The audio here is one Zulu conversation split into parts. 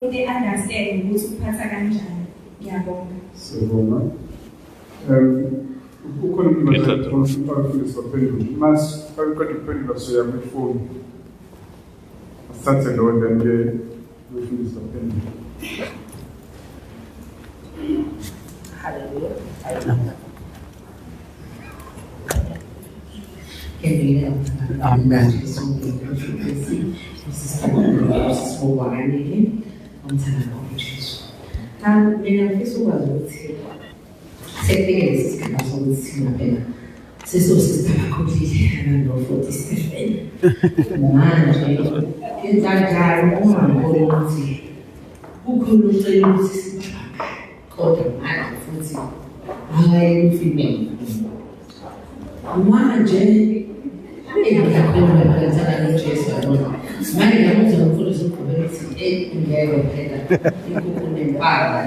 Umuntu understand ukuthi uphatha kanjani. Ngiyabonga. Siyabonga. Ukhona umuntu ofisa ukuphendula. Masiqeda ukuphendula soya kwifoni. Asithathe lowo, then ke ufundisa ukuphendula. Hallelujah. Amen. Mina ngifisa ukwazi ukuthi sekufike lesi sigaba sokuthi thina phela sesosista abakhulile abano-47 manje, kenzanjani uma ngibona ukuthi kukhona ucela ukuthi sibabambe, kodwa manje futhi hhayi, ufimele manje engiyakhona phela noJesu, yabona. Manje ngiyamuzwa umfundisi ugqibela ukuthi ngeke phela inkukhu nempaka.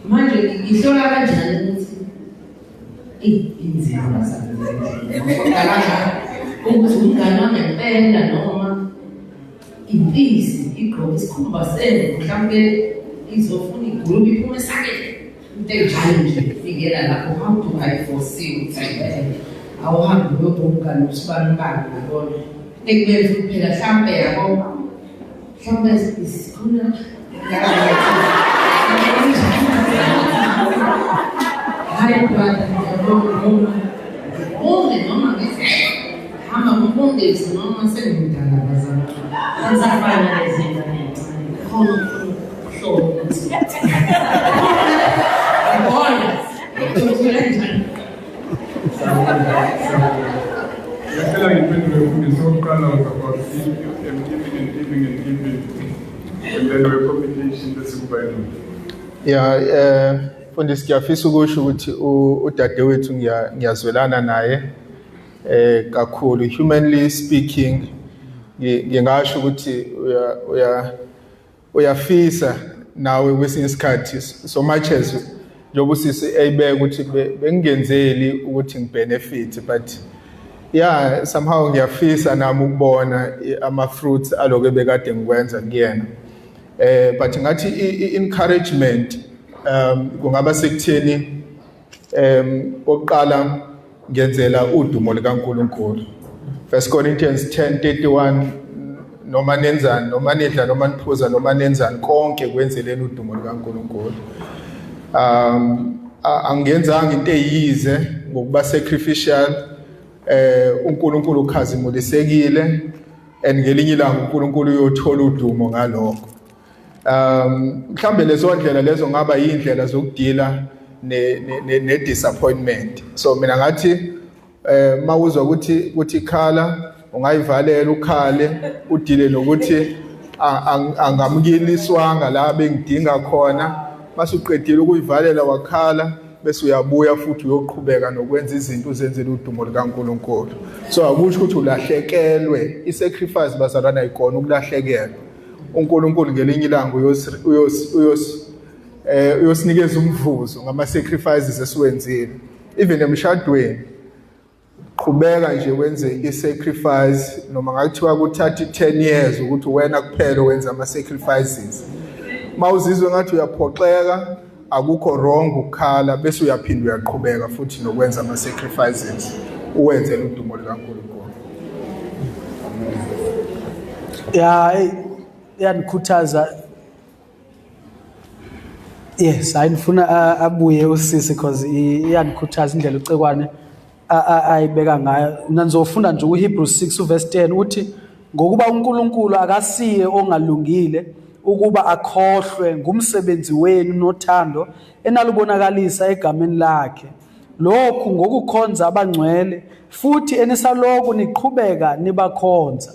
Manje ngihlola kanjani ukuthi inzima ukuthi umngane wangempela noma impisi igqoke isikhumba semvu, mhlawumbe izofuna igulube iphume esakeni, into enjalo nje ingena lapho? How do I foresee ukuthi awuhambe uyoba umngane usibanibani, yabona, ekubeni futhi phela mhlampe, yabo, mhlawumbe sikhona? Hayi brother, yabo, noma ngibonge noma ngithi hamba ngumfundisi noma sengimdala, bazalwane. Zisafana lezi ngane ezincane. Khona ufuna ukuhlola ukuthi yabona uthole kanjani. Ngiyacela ngiphendule, mfundisi. Okokuqala was about giving and giving and giving and then we-communication, bese kuba yinto. Ya, mfundisi, ngiyafisa ukusho ukuthi udadewethu ngiyazwelana naye kakhulu. Humanly speaking, ngingasho ukuthi uya uyafisa nawe kwesinye isikhathi, so much as njengoba usisi eyibeka ukuthi bengingenzeli ukuthi ngibenefit, but yeah, somehow ngiyafisa nami ukubona ama fruits aloko ebekade ngikwenza kuyena. But ngathi i-encouragement kungaba sekutheni oqala ngenzela udumo likaNkulunkulu. 1 Corinthians 10:31, noma nenzani, noma nidla, noma niphuza, noma nenzani, konke kwenzeleni udumo likaNkulunkulu. Angenzanga into eyize ngokuba sacrificial. uNkulunkulu ukhazimulisekile and ngelinye ilanga uNkulunkulu uyothola udumo ngalokho. Mhlambe lezo ndlela lezo ngaba yindlela zokudila ne disappointment. So mina ngathi mawuzwa ukuthi khala, ungayivalela, ukhale, udile nokuthi angamukeliswanga la bengidinga khona. Masuqedile ukuyivalela, wakhala, bese uyabuya futhi uyoqhubeka nokwenza izinto uzenzele udumo likaNkulunkulu. So akusho ukuthi ulahlekelwe. I-sacrifice, bazalwana, ayikona ukulahlekelwa. uNkulunkulu ngelinye ilanga uyos uyos uyos eh uyosinikeza umvuzo ngama sacrifices esiwenzile. Even emshadweni, qhubeka nje wenze i-sacrifice, noma ngakuthiwa kuthatha i-10 years ukuthi wena kuphela wenza ama-sacrifices. Mawuzizwe ngathi uyaphoxeka, akukho wrong ukukhala, bese uyaphinda uyaqhubeka futhi nokwenza ama-sacrifices, uwenzele udumo likaNkulunkulu. Ya, hey, iyandikhuthaza. Yes, hayi, ndifuna abuye usisi because iyandikhuthaza indlela ucekwane ayibeka ngayo. Mina ngizofunda nje uHebrews 6 uverse 10, uthi, "Ngokuba uNkulunkulu akasiye ongalungile ukuba akhohlwe ngumsebenzi wenu nothando enalubonakalisa egameni lakhe, lokhu ngokukhonza abangcwele, futhi enisaloku niqhubeka nibakhonza."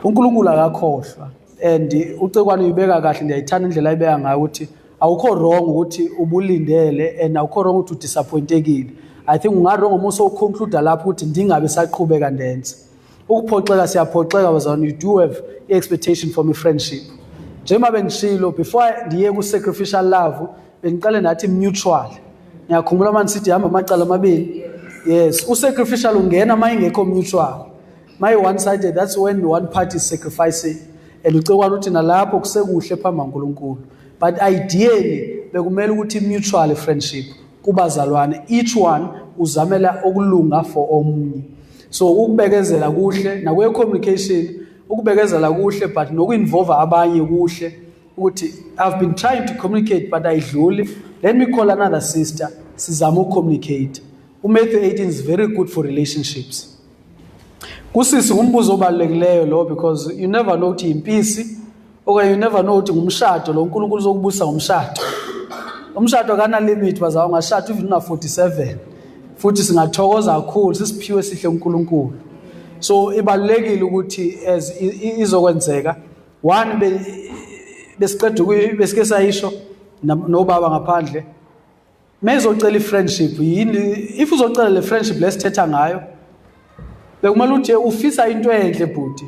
UNkulunkulu akakhohlwa and ucekwane uyibeka kahle. Ndiyayithanda indlela ayibeka ngayo ukuthi awukho wrong ukuthi ubulindele and awukho wrong ukuthi udisappointekile. I think unga-wrong uma usowuconcluda lapho ukuthi ndingabe saqhubeka ndenze. Ukuphoxeka, siyaphoxeka, bazalwane. You do have i-expectation from i-friendship. Njengoba bendishilo before ndiye ku-sacrificial love, bendiqale nathi mutual. Ngiyakhumbula manje sithi hamba amacala amabili. Yes, u-sacrificial ungena uma ingekho mutual. My one sided, that's when one party is sacrificing. And uCekwane uthi nalapho kusekuhle phambi kaNkulunkulu, but ideally bekumele ukuthi mutual friendship kubazalwane, each one uzamela okulunga for omunye. So ukubekezela kuhle, nakwe communication ukubekezela kuhle, but noku-involve abanye kuhle, ukuthi I've been trying to communicate but ayidluli, let me call another sister, sizame uku-communicate. UMatthew 18 is very good for relationships. Kusisi, ngumbuzo obalulekileyo lo, because you never know ukuthi yimpisi okanye you never know ukuthi ngumshado lo uNkulunkulu uzokubusa ngomshado. Umshado akana limit bazawa, ungashada even una 47, futhi singathokoza kakhulu, sisiphiwe sihle uNkulunkulu. So ibalulekile ukuthi as izokwenzeka one besiqeda besike sayisho nobaba ngaphandle, mezocela i-friendship yini. If uzocela le friendship lesithetha ngayo, bekumele uthi ufisa into enhle, bhuti,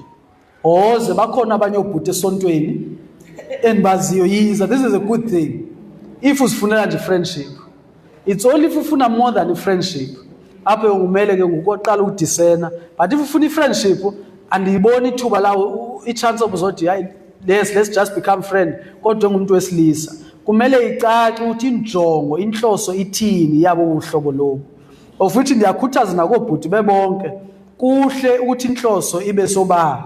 oze bakhona abanye obhuti esontweni endibaziyo, yiza, this is a good thing. If uzifunela nje friendship, it's only if ufuna more than i-friendship apho kumele ke ngokuqala uku-discerna. But if ufuna i-friendship, andiyiboni ithuba lawo, i-chance of uzothi hayi, let's just become friend. Kodwa ngumuntu wesilisa kumele icace ukuthi injongo, inhloso ithini yabo uhlobo lobu. Of which ndiyakhuthaza nakobhuti bebonke, kuhle ukuthi inhloso ibe sobala.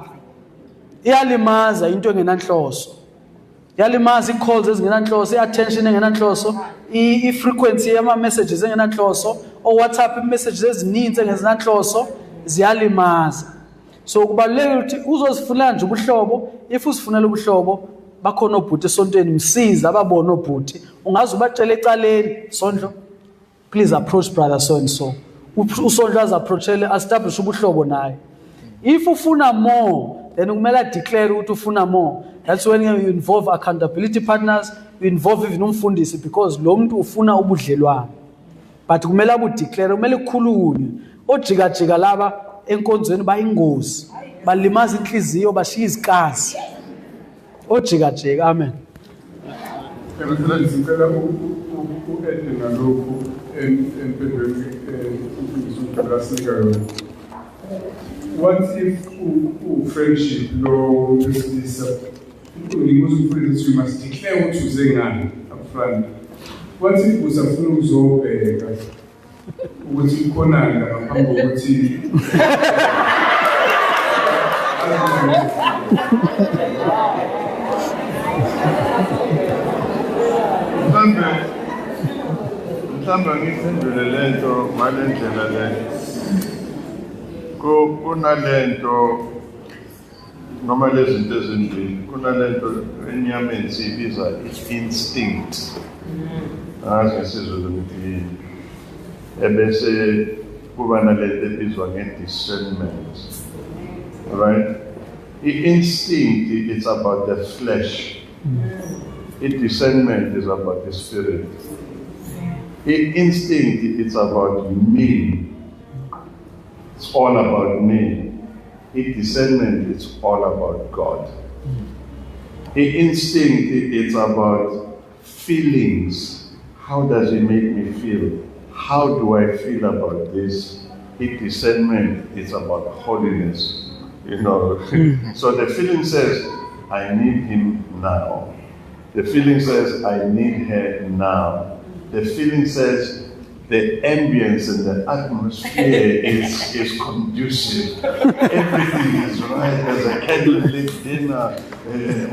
Iyalimaza into engenanhloso, iyalimaza i-calls ezingenanhloso, i-attention engenanhloso, i-frequency yama-messages engenanhloso, o-WhatsApp messages ezininzi engezinanhloso ziyalimaza. So kubalulekile ukuthi uzozifunela nje ubuhlobo. If uzifunela ubuhlobo, bakhona obhuti esontweni, msiza ababone obhuti, ungaze ubatshele ecaleni, "Sondlo, please approach brother so and so." Usondlo azi-approachele, establish ubuhlobo naye. If ufuna more, then kumele a-declare ukuthi ufuna more. That's when you involve accountability partners, you involve even umfundisi, because lo muntu ufuna ubudlelwano, but kumele abu-declare, kumele kukhulunywe. Ojikajika laba enkonzweni bayingozi, balimaza inhliziyo, bashiya izikazi, ojikajika. Amen. Ngicela u-add ngalokhu empendulweni umfundisi uGqibela yona. What if u-friendship lo wesilisa, ngibuza umfundisi, you must declare ukuthi uze ngani upfront. What if usafuna ukuzobheka ukuthi kukhonani la ngaphambi kokuthi? Mhlambe ngiphendule lento ngale ndlela le. Kunalento noma lezi zinto ezimbili, kunalento enyameni siyibiza i-instinct, angazi ngesiZulu ngithi yini, ebese kuba nalento ebizwa nge-discernment, right? I-instinct, it's about the flesh. I-discernment is about the spirit. I-instinct, it's about me, it's all about me. I-discernment, it's all about God. I-instinct, it's about feelings. How does it make me feel? How do I feel about this? I-discernment, it's about holiness. So the feeling says, "I need him now." The feeling says, "I need her now." The feeling says, "The ambience and the atmosphere is conducive. Everything is right. There's a candlelit dinner.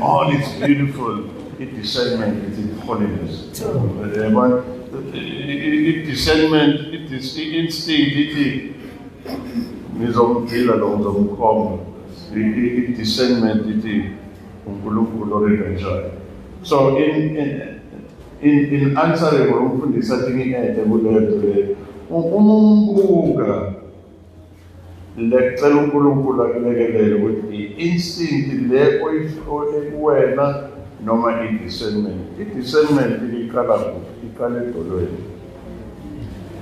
All is beautiful." I-discernment is in holiness. But discernment, it is instinct, ithi ngizomphila lo, ngizomkhomba. I-discernment ithi uNkulunkulu orevenjayo. So in answering umfundisi athi ngi-add kuleyo nto leyo, uma umbuka lecela uNkulunkulu akulekelele ukuthi i-instinct le ekuwena noma i-discernment. I-discernment iqala kuphi? Iqala edolweni.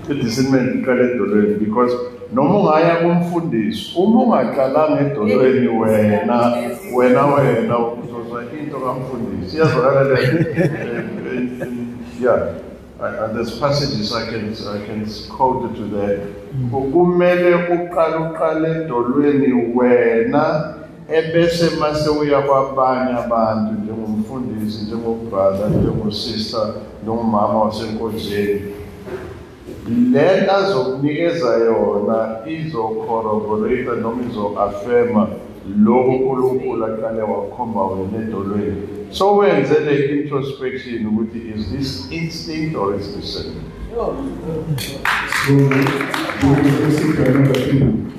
I-discernment iqala edolweni, because noma ungaya kumfundisi, uma ungaqalanga edolweni wena uzozwa into kamfundisi. Iyazwakala le? Yeah, and there's passages I can quote to that. Kumele uqale edolweni wena. Ebese mase uya kwabanye abantu njengomfundisi, njengobrother, njengosister, njengomama wasenkonzweni, le azokunikeza yona izocorroborate noma izo-affirma lokhu uNkulunkulu aqale wakhomba wena edolweni. So wenze le introspection ukuthi is this instinct or is discernment? So we will proceed to another thing.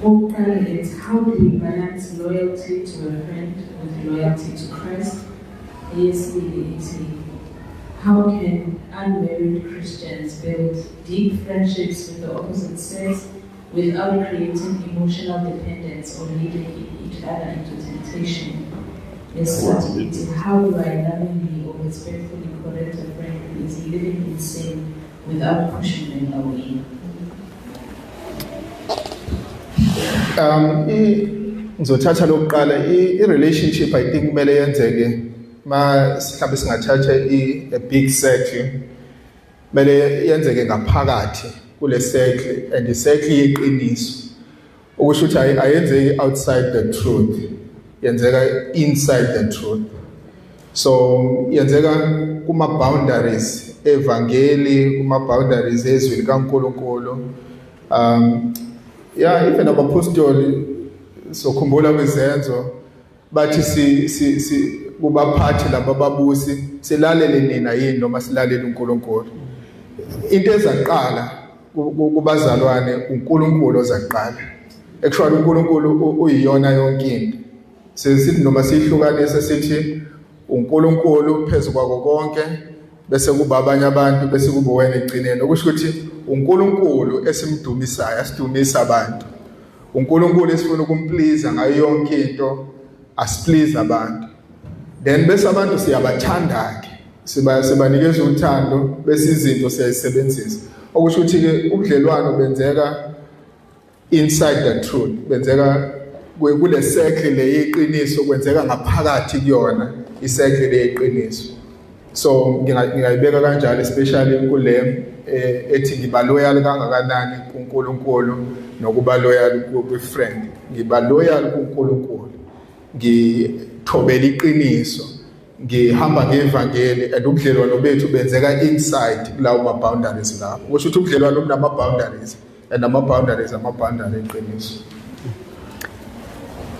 Okokuqala it's how do we balance loyalty to a friend with loyalty to Christ? Eyesibili ithi, how can unmarried Christians build deep friendships with the opposite sex without creating emotional dependence or leading each other into temptation? Yesithathu ithi, how do I lovingly or respectfully correct a friend who is living in sin without pushing them away? Ngizothatha lokuqala, i-relationship I think kumele yenzeke ma mhlawumbe singathatha a big circle, kumele yenzeke ngaphakathi kule circle, and i-circle yeqiniso, okusho ukuthi ayenzeki outside the truth, yenzeka inside the truth. So yenzeka kuma boundaries evangeli, kuma boundaries ezwi likaNkulunkulu. Yeah, even abapostoli sokhumbula kwizenzo bathi si kubaphathi laba babusi, silalele nina yini noma silalele uNkulunkulu? Into ezaqala kubazalwane uNkulunkulu ozaqala. Actually uNkulunkulu uyiyona yonke into. Sithi noma sihlukanise sithi uNkulunkulu phezulu kwako konke, bese kuba abanye abantu, bese kuba wena egcineni. Okusho ukuthi uNkulunkulu esimdumisayo, asidumisa abantu. uNkulunkulu esifuna ukumplease ngayo yonke into, asiplease abantu. Then bese abantu siyabathanda ke, sibanikeza uthando, bese izinto siyayisebenzisa. Okusho ukuthi ke ubudlelwano benzeka inside the truth, benzeka kule circle le yeqiniso, kwenzeka ngaphakathi kuyona i-circle le yeqiniso. So ngingayibeka kanjalo, especially kule ethi ngiba loyal kangakanani kuNkulunkulu nokuba loyal ku-friend. Ngiba loyal kuNkulunkulu, ngithobela iqiniso, ngihamba ngevangeli, and ubudlelwano bethu benzeka inside kulawo ma boundaries lapho. Kusho ukuthi ubudlelwano bunama boundaries, and ama boundaries ama boundary eqiniso.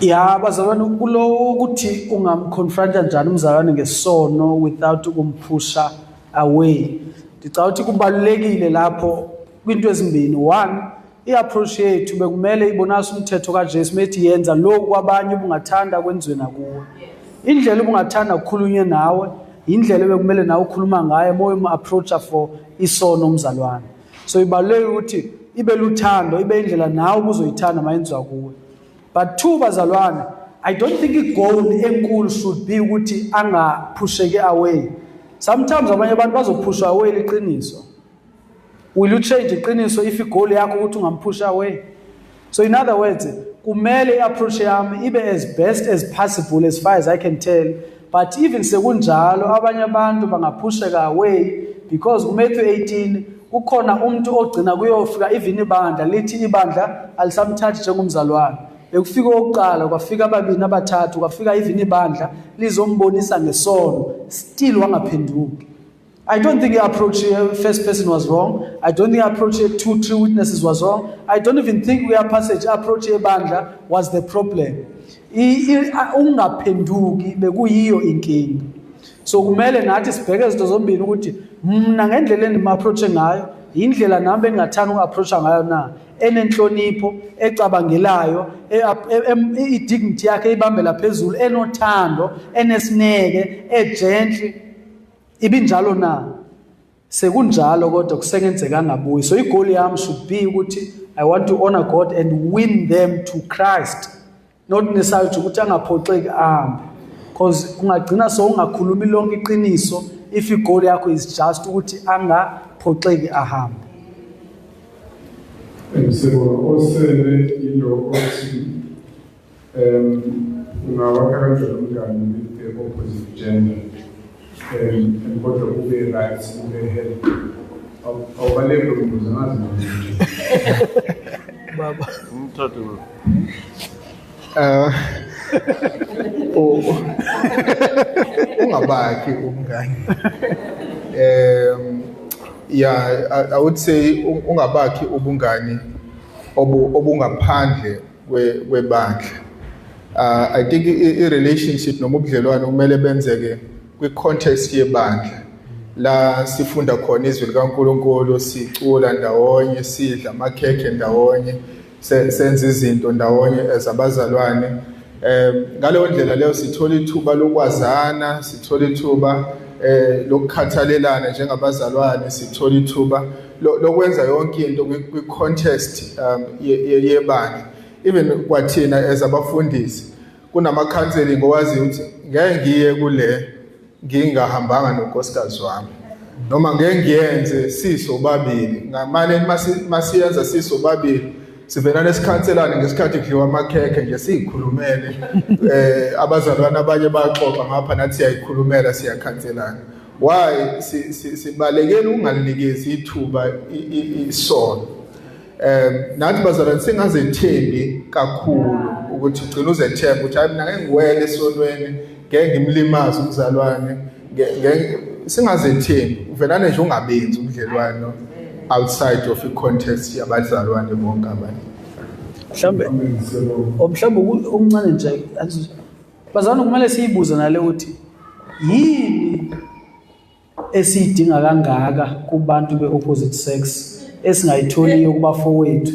Ya bazalwane, kulo ukuthi ungamconfronta njani umzalwane ngesono without ukumphusha away. Ndicabanga ukuthi kubalulekile lapho kwinto ezimbini. One, i-approach yethu bekumele ibonakale umthetho kaJesu methi yenza lokhu kwabanye ubungathanda kwenziwe nakuwe. Indlela ubungathanda ukukhulunywe nawe, indlela bekumele nawe ukhuluma ngayo uma umu-approacha for isono umzalwane. So ibalulekile ukuthi ibe luthando, ibe indlela nawe ubuzoyithanda mayenziwa kuwe. But two, bazalwane, I don't think i-goal enkulu should be ukuthi angaphusheki away. Sometimes abanye abantu bazophushwa away liqiniso. Will you change iqiniso if i-goal yakho ukuthi ungamphusha away? So in other words, kumele i-approach yami ibe as best as possible as far as I can tell. But even sekunjalo, abanye abantu bangaphusheka away because kuMatthew 18 kukhona umuntu ogcina kuyofika even ibandla lithi ibandla alisamthathi njengomzalwane. Bekufika okokuqala, kwafika ababini, abathathu, kwafika even ibandla lizombonisa ngesono, still wangaphenduki. I don't think the approach here, first person was wrong. I don't think approach here, 2, 3 witnesses was wrong. I don't even think we are passage approach here bandla was the problem. Ungaphenduki bekuyiyo inkinga. So kumele nathi sibheke izinto zombili ukuthi mina ngendlela endim-approach ngayo, indlela nami bengingathanda uku-approacha ngayo na, enenhlonipho, ecabangelayo, i-dignity yakhe ibambela phezulu, enothando, enesineke, egentle. Ibinjalo na? Sekunjalo kodwa kusengenzeka angabuyi. So i-goal yami should be ukuthi I want to honor God and win them to Christ. Not necessarily ukuthi angaphoxeki ahambe. Because ungagcina so ungakhulumi lonke iqiniso if i-goal yakho is just ukuthi angaphoxeki ahambe. Sibonga osele yilo othi ungawakha kanjani umngani with the opposite gender, and kodwa ube right, ube healthy. Awubaleki lo mbuzo, angazi noma. Baba. Ngithathe. Ungabakhi ubungani. Yeah, I would say ungabakhi ubungani obungaphandle kwebandla. I think i relationship noma ubudlelwano kumele benzeke kwi context yebandla. La sifunda khona izwi likaNkulunkulu, sicula ndawonye, sidla amakhekhe ndawonye, senza izinto ndawonye as abazalwane. Ngaleyo ndlela leyo sithola ithuba lokwazana, sithola ithuba lokukhathalelana njengabazalwane, sithola ithuba lokwenza yonke into kwi context yebandla. Even kwathina as abafundisi kunama counseling owazi ukuthi ngeke ngiye kule ngingahambanga nonkosikazi wami, noma ngeke ngiyenze sisobabili. Ngamane masiyenza sisobabili sivelana esikhanselane ngesikhathi kudliwa amakhekhe nje siyikhulumele. Abazalwane abanye baxoxa ngapha, nathi siyayikhulumela, siyakhanselana. Why sibalekela ukungalinikezi ithuba isono? Nathi bazalwane singazethembi kakhulu ukuthi ugcina uzethemba ukuthi hayi mina ngeke ngiwele esonweni, ngeke ngimlimaze umzalwane, singazethembi. Uvelane nje ungabenzi ubudlelwano outside of the context yabazalwane bonke abanye. Mhlambe omncane nje bazalwane, kumele siyibuze nale ukuthi yini esiyidinga kangaka kubantu be-opposite sex esingayitholiyo kubafowethu?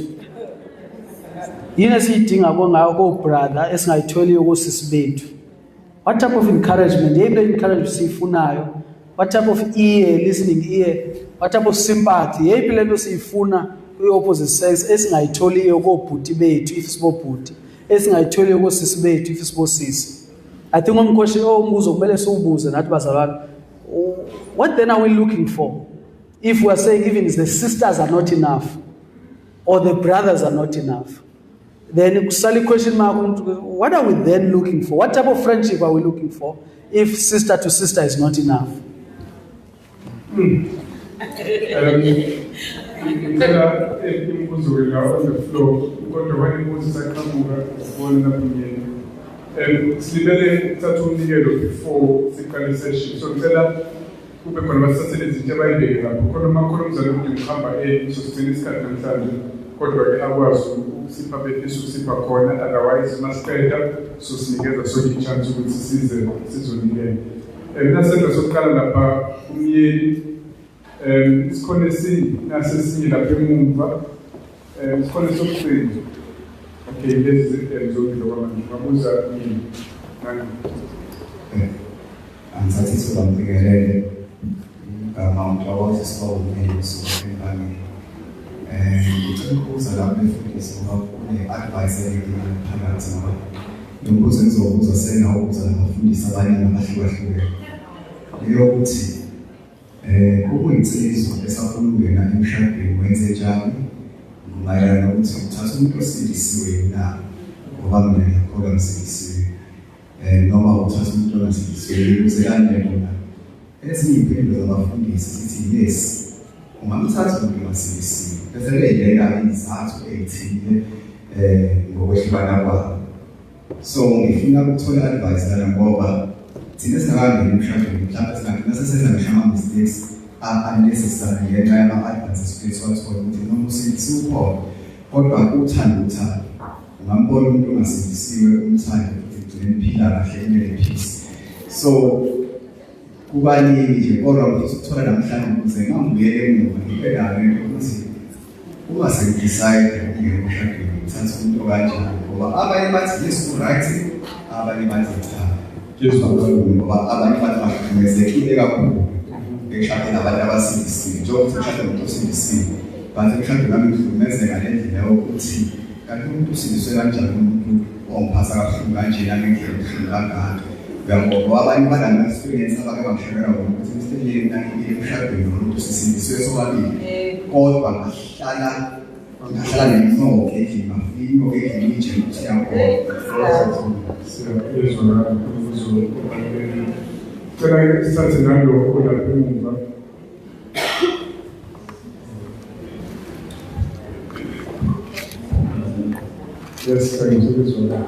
Yini esiyidinga kangaka ko-brother esingayitholiyo kosisi bethu? What type of encouragement? Yeyiphi le encouragement siyifunayo? What type of ear, listening ear? What type of sympathy? Yeyiphi le nto siyifuna kwi-opposite sex esingayitholiyo kobhuti bethu if sibobhuti, esingayitholiyo kosisi bethu if sibosisi? I think umbuzo kumele siwubuze nathi bazalwane, what then are we looking for? If we are saying even the sisters are not enough or the brothers are not enough, then kusala question mark, what are we then looking for? What type of friendship are we looking for if sister to sister is not enough? Ngicela imibuzo la on the floor, kodwa wena isaqhamuka sibone lapho ngiyena. Silibele ukuthatha umnikelo before siqale session, so ngicela kube khona basithathele izinto abayibeke lapho khona uma khona umzali ukuthi ngihamba so sigcine isikhathi namhlanje, kodwa-ke akwazi ukusipha befisa ukusipha khona, otherwise masiqeda so sinikeza sonke i-chance ukuthi size sizonikela. Mina senza sokuqala lapha umyeni, isikhona nasesinye lapha emumva, isikhona sokugcina. Okay, lezi zombili okwamanje ngabuza yini. Angithathe ithuba ngibingelele igama uMthokozi Sibongo empangeni. Ngicela ukubuza lapho mfundisi ngoba kune-advice engidinga phakathi, ngoba lo mbuzo engizobuza sengawubuza nabafundisi abaningi abahlukahlukene. Eyokuthi ukuyinsizwa esafuna ukungena emshadweni wenze njani mayelana nokuthi uthatha umuntu osindisiwe na, ngoba mina ngiyakholwa ngisindisiwe, noma uthatha umuntu ongasindisiwe. Ukuze kanje bona ezinye iy'mpendulo zabafundisi zithi yes, ungamthatha umuntu ongasindisiwe, bese beyibeka izizathu ey'thile ngokwehlukana kwabo. So ngifuna ukuthola advice lana ngoba thina singakangeni emshadweni, mhlawumbe singagcina sesenza ngisho ama-mistakes unnecessary ngenxa yama-advice esifike siwathole ukuthi noma usindisiwe ukhona, kodwa uthando uthando. Ungambona umuntu ongasindisiwe umthande futhi ugcine niphila kahle nibe-peace. So kubaningi nje, kodwa ngifisa ukuthola namhlanje ukuze ngangibuyele emuva ngibe nayo into ukuthi uma sengi-decide ukungena emshadweni ngithathe umuntu okanjani, ngoba abanye bathi yes u-right, abanye bathi cha. Ngoba abanye bathi bahlukumezekile kakhulu beshade nabantu abasindisiwe, njengoba ngishade nomuntu osindisiwe, but emshadweni wami ngihlukumezeka ngendlela yokuthi kanti umuntu usindiswe kanjani umuntu ongiphatha kabuhlungu kanjena ngendlela ebuhlungu kangaka. Uyabona, abanye banama-experience abake bangishayela wona ukuthi Mr. Yena ngiye emshadweni nomuntu sisindisiwe sobabili, kodwa ngahlala nenyoka endlini, ngafika inyoka endlini nje ukuthi iyakhona. Siyezwa umbuzo obalulekile. Cela sithathe nalokho lapha emuva. Yes, ngizokuzwa.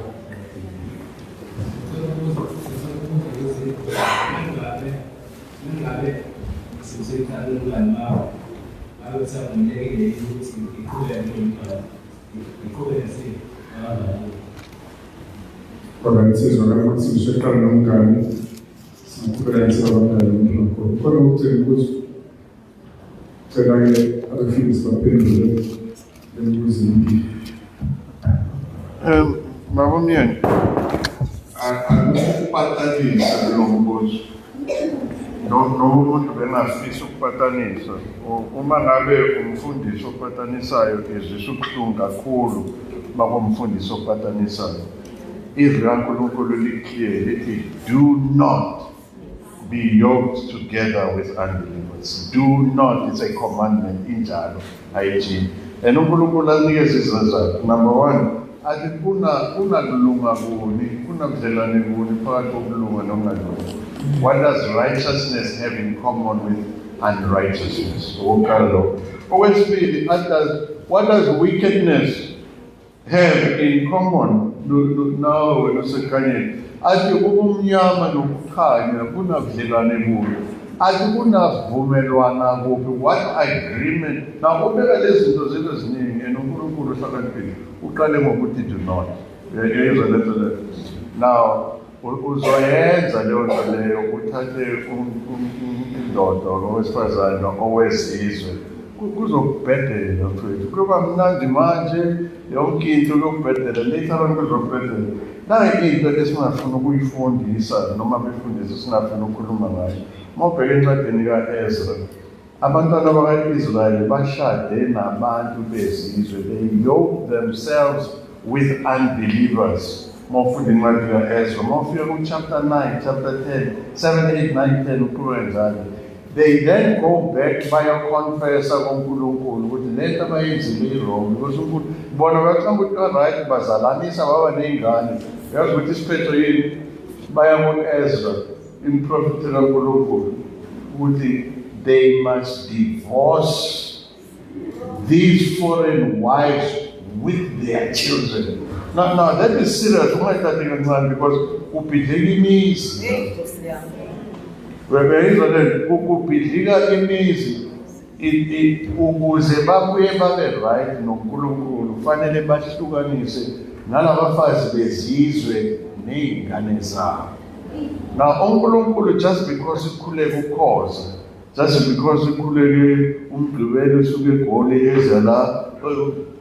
Kodwa sizwa ukuthi sizoqala nomngane siqhubeka nesabangani nomkhulu. Khona ukugcina ukuthi cela-ke abefundisi baphendule lemibuzo emibili. Baba Myeni, akukho ukupatanisa kulo mbuzo. Noma umuntu bengafisa ukupatanisa, uma ngabe umfundisi opatanisayo ezwisa ubuhlungu kakhulu bakumfundisi opatanisayo. Izwi likaNkulunkulu li-clear, lithi do not be yoked together with unbelievers. Do not, it's a commandment, injalo, ayijini. And uNkulunkulu anikeze izizathu. Number one, athi kunakulunga kuni, kunabudlelwane kuni phakathi kokulunga nokungalungi. What does righteousness have in common with unrighteousness? Okokuqala lokho. Okwesibili, what does wickedness have in common nawe wena osekukhanyeni? Athi ubumnyama nokukhanya kunabudlelwane buni, athi kunavumelwana kuphi, what agreement. Now ubeka lezi zinto zibe ziningi, and uNkulunkulu uhlakaniphile uqale ngokuthi do not. Uyayizwa lento leyo? Now uzoyenza leyo nto leyo, uthathe indoda owesifazane owezizwe, kuzokubhedela mfethu, kuyoba mnandi manje yonke into kuyokubhedela, later on kuzokubhedela. Nayi into esingafuni ukuyifundisa noma befundisa singafuni ukukhuluma ngayo. Uma ubheka encwadini ka-Ezra, abantwana bakwa-Israyeli bashade nabantu bezizwe, they yoke themselves with unbelievers. Uma ufunda incwadi ka-Ezra, uma ufika ku-chapter 9, chapter 10, 7, 8, 9, 10, uqhubeka njalo. They then go back bayoconfessa kuNkulunkulu ukuthi lento abayenzile i-wrong, because uNkulunkulu bona bacabanga ukuthi right, bazalanisa baba ney'ngane. Uyazi ukuthi isiphetho yini? Baya ku-Ezra, improfethi kaNkulunkulu, ukuthi they must divorce these foreign wives with their children. Now that is serious, ungayithathi kancane, because kubhidlika imizi. Kubhidlika imizi ukuze babuye babe right noNkulunkulu, kufanele bahlukanise nalabafazi bezizwe ney'ngane zabo. Now uNkulunkulu, just because ikhuleke ukhoza, just because ikhuleke umgqibelo usuke eGoli eza la,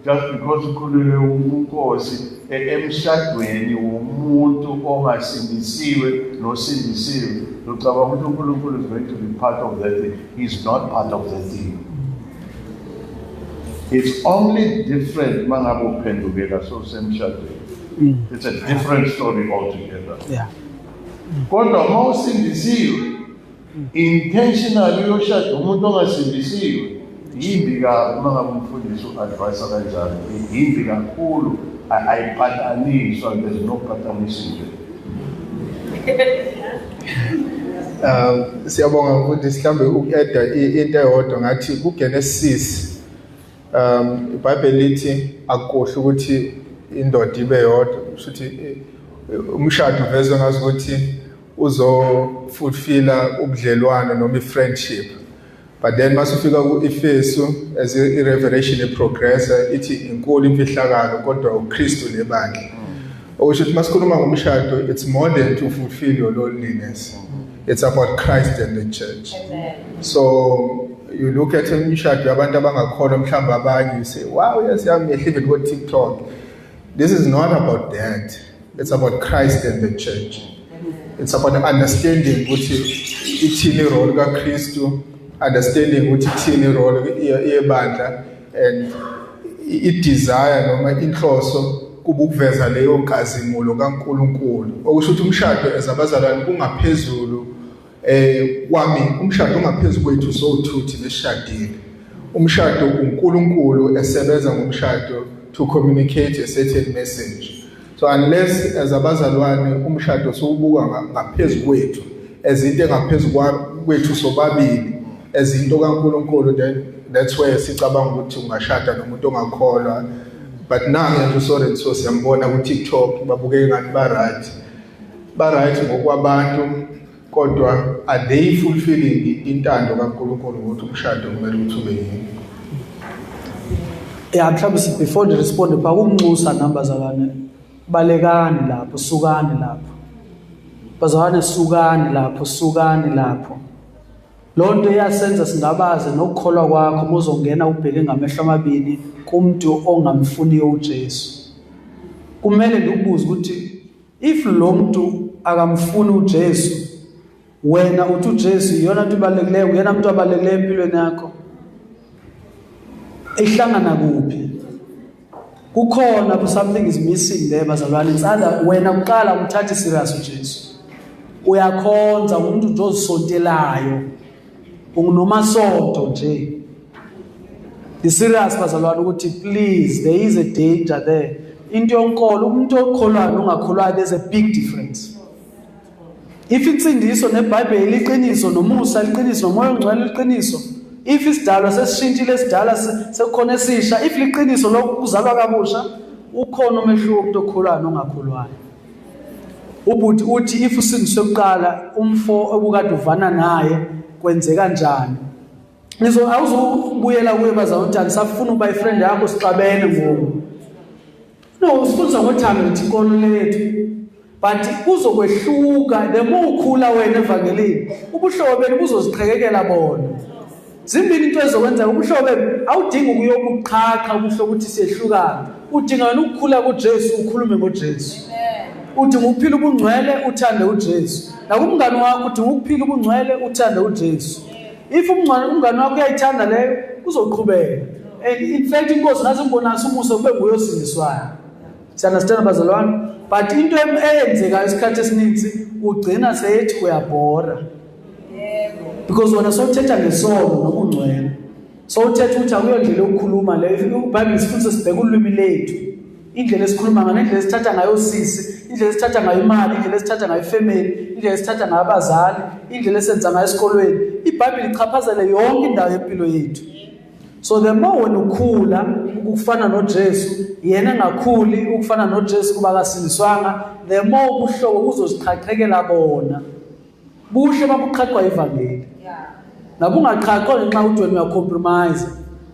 just because ukhuleke unkosi emshadweni womuntu ongasindisiwe nosindisiwe, ucabanga ukuthi uNkulunkulu is going to be part of that thing. He's not part of that thing. It's only different mangabe uphendukela sowusemshadweni. It's a different story altogether. Yeah. Kodwa uma usindisiwe intentionally uyoshada umuntu ongasindisiwe, yimbi kabi uma ngabe umfundisi u-advise kanjalo, yimbi kakhulu, ayipataniswa, there's no patanisile. Siyabonga mfundisi, mhlambe uku-eda into eyodwa ngathi kuGenesis, iBhayibheli lithi akukuhle ukuthi indoda ibe yodwa, kusho ukuthi umshado uvezwe ngazi ukuthi uzofulfilla ubudlelwano noma i-friendship. But then masufika ku-Efesu, as i-revelation iprogressa, ithi inkulu imfihlakalo kodwa uKristu nebandla. Okusho ukuthi masikhuluma ngomshado, it's more than to fulfill your loneliness. It's about Christ and the church. Amen. So you look at imishado yabantu abangakholwa, mhlawumbe abanye, you say, wow, yes, yami even go TikTok. This is not about that. It's about Christ and the church. It's about understanding ukuthi ithini role kaKristu, understanding ukuthi ithini role yebandla, and i-desire noma inhloso kuba ukuveza leyo nkazimulo kaNkulunkulu. Okusho ukuthi umshado as abazalwane ungaphezulu kwami, umshado ungaphezulu kwethu sowuthuthi nesishadile. Umshado uNkulunkulu esebenza ngomshado to communicate a certain message. So unless as abazalwane umshado sowubuka ngaphezulu kwethu, as into engaphezulu kwethu sobabili, as into kaNkulunkulu, then that's where sicabanga ukuthi ungashada nomuntu ongakholwa. But nange nje so and so siyambona ku TikTok babukeka ngathi ba right ngokwabantu, kodwa are they fulfilling intando kaNkulunkulu ukuthi umshado kumele ukuthi ube yini? Yeah, mhlawumbe before the respond pha ukunxusa nambazalwane, balekani lapho, sukani lapho. Bazalwane, sukani lapho, sukani lapho. Lonto iyasenza singabaze nokukholwa kwakho muzongena ubheke ngamehlo amabili kumuntu ongamfuniyo uJesu. Kumele ndikubuze ukuthi if lo muntu akamfuni uJesu, wena uthi uJesu iyona nto ibalulekileyo, uyena umuntu obalulekileyo empilweni yakho. Ihlangana kuphi? Kukhona something is missing there bazalwane. Insanda wena kuqala umthathe serious uJesu. Uyakhonza umuntu nje ozisontelayo. Ungunomasonto nje. The serious bazalwane ukuthi please, there is a danger there. Into yonkolo, umuntu okholwayo nongakholwayo, there's a big difference. If insindiso neBhayibheli liqiniso, nomusa liqiniso, nomoya ongcwele liqiniso, if isidalwa sesishintshile, esidala sekukhona esisha, if liqiniso lokhu kuzalwa kabusha, ukhona umehluko kumuntu okholwayo nongakholwayo. Ubuthi uthi if usindiswe kuqala umfo obukade uvana naye kwenze kanjani? Nizo awuzubuyela kuye bazalwane ukuthi angisafuna ukuba ifriend yakho, sixabene ngoku. No, sifundisa ngothando lithi inkolo lethu. But kuzokwehluka the more ukhula wena evangelini, ubuhlobo benu buzoziqhekekela bona. Zimbini into ezokwenzeka, ubuhlobo benu awudingi ukuyobuqhaqha ubuhlobo ukuthi siyehlukana. Udinga wena ukukhula kuJesu, ukhulume ngoJesu. Udinga ukuphila ubungcwele, uthande uJesu. Nakumngani wakho udinga ukuphila ubungcwele, uthande uJesu. If umngani wakho uyayithanda leyo, uzoqhubeka. And in fact inkosi ngaze imbonise umusa kube nguye osindiswayo. Siya-understand bazalwane? But into eyenzekayo isikhathi esininzi ugcina seyethi uyabhora. Because wena sowuthetha ngesono nobungcwele. Sowuthetha ukuthi akuyo ndlela yokukhuluma leyo. IBhayibheli isifundisa sibheke ulwimi lethu. Indlela esikhuluma ngayo, indlela esithatha ngayo sisi, indlela esithatha ngayo imali, indlela esithatha ngayo ifamily, indlela esithatha ngayo abazali, indlela esenza ngayo esikolweni. IBhayibheli ichaphazele yonke indawo yempilo yethu. So the more wena ukhula ukufana noJesu, yena engakhuli ukufana noJesu kuba akasindiswanga, the more ubuhlobo buzoziqhaqhekela bona. Buhle babuqhaqwa ivangeli. Nabungaqhaqwa ngenxa ukuthi wena uyacompromise,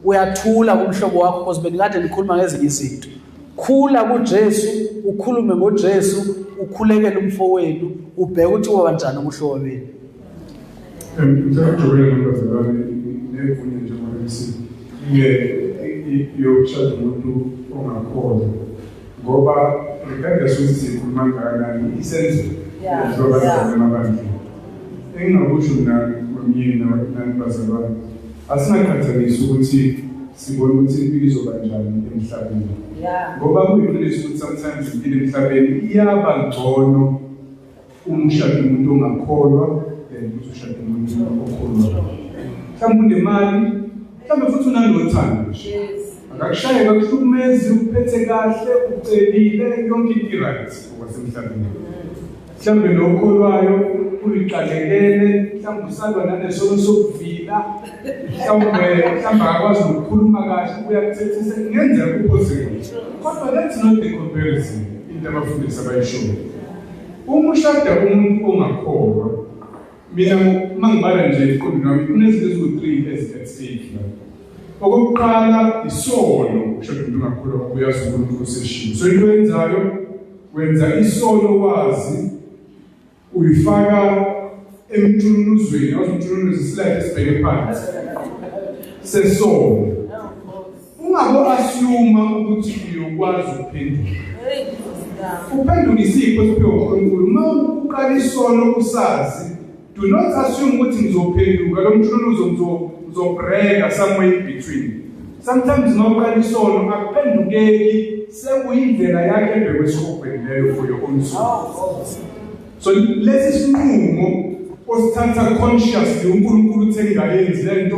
uyathula kumhlobo wakho because benikade nikhuluma ngezinye izinto. Khula kuJesu, ukhulume ngoJesu, ukhulekele umfowenu, ubheke ukuthi uba kanjani ubuhlobo benu. Ngicela nabazalwane nekunye njengoba nge yokushada umuntu ongakholwa, ngoba regardless ukuthi sikhuluma kangakanani isenzo njengoba emabandleni. Engingakusho mina kwamyeni nani bazalwane, asingaqhathanisi ukuthi sibone ukuthi impilo izoba njani emhlabeni, ngoba kuyiqiniso ukuthi sometimes impilo emhlabeni iyaba ngcono uma ushada umuntu ongakholwa than ukuthi ushade umuntu okholwayo. Mhlawumbe unemali, mhlawumbe futhi unanothando nje. Akakushaye, akakuhlukumezi, uphethe kahle, ucebile, yonke into i-right ngokwasemhlabeni. Mhlawumbe lo okholwayo uliqalekele, mhlawumbe usalwa nanesono sokuvila, mhlawumbe akakwazi nokukhuluma kahle, uyakuthethisa, kungenzeka kuphoseke. Kodwa that's not the comparison into abafundisi abayishoyo. Uma ushada umuntu ongakholwa, mina uma ngibala nje eqondweni wami kunezinto eziwu-3 ezi-at stake la. Okokuqala, isono ukushada umuntu ongakholwa ngoba uyazi uNkulunkulu useshiwo. So into oyenzayo, wenza isono wazi, uyifaka emthununuzweni, yazi umthununuzo isilike esibheke phansi sesono. Ungabo assume ukuthi uyokwazi ukuphenduka. Uphenduka isipho esiphiwe uNkulunkulu. Uma uqala isono usazi, do not assume ukuthi ngizophenduka lo mthununuzo ngizobreka somewhere in between. Sometimes uma uqala isono akuphendukeki, sekuyindlela yakhe ebhekwe esihogweni leyo for your own soul. So lesi sinqumo osithatha consciously, uNkulunkulu uthe ngingayenzi lento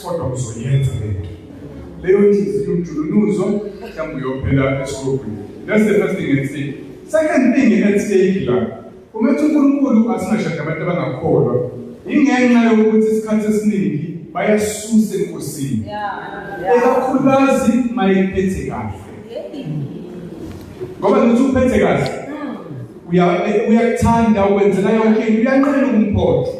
kodwa uzoyenza lento. Leyo nhliziyo umjulunuzo mhlawumbe uyophela esihogweni. That's the first thing at stake. Second thing at stake la, uma ethi uNkulunkulu asingashadi abantu abangakholwa, ingenxa yokuthi isikhathi esiningi bayasusa enkosini. Ekakhulukazi mayiphethe kahle. Ngoba nokuthi uphethe kahle, uyakuthanda, ukwenzela yonke into, uyanqena ukumphoxa.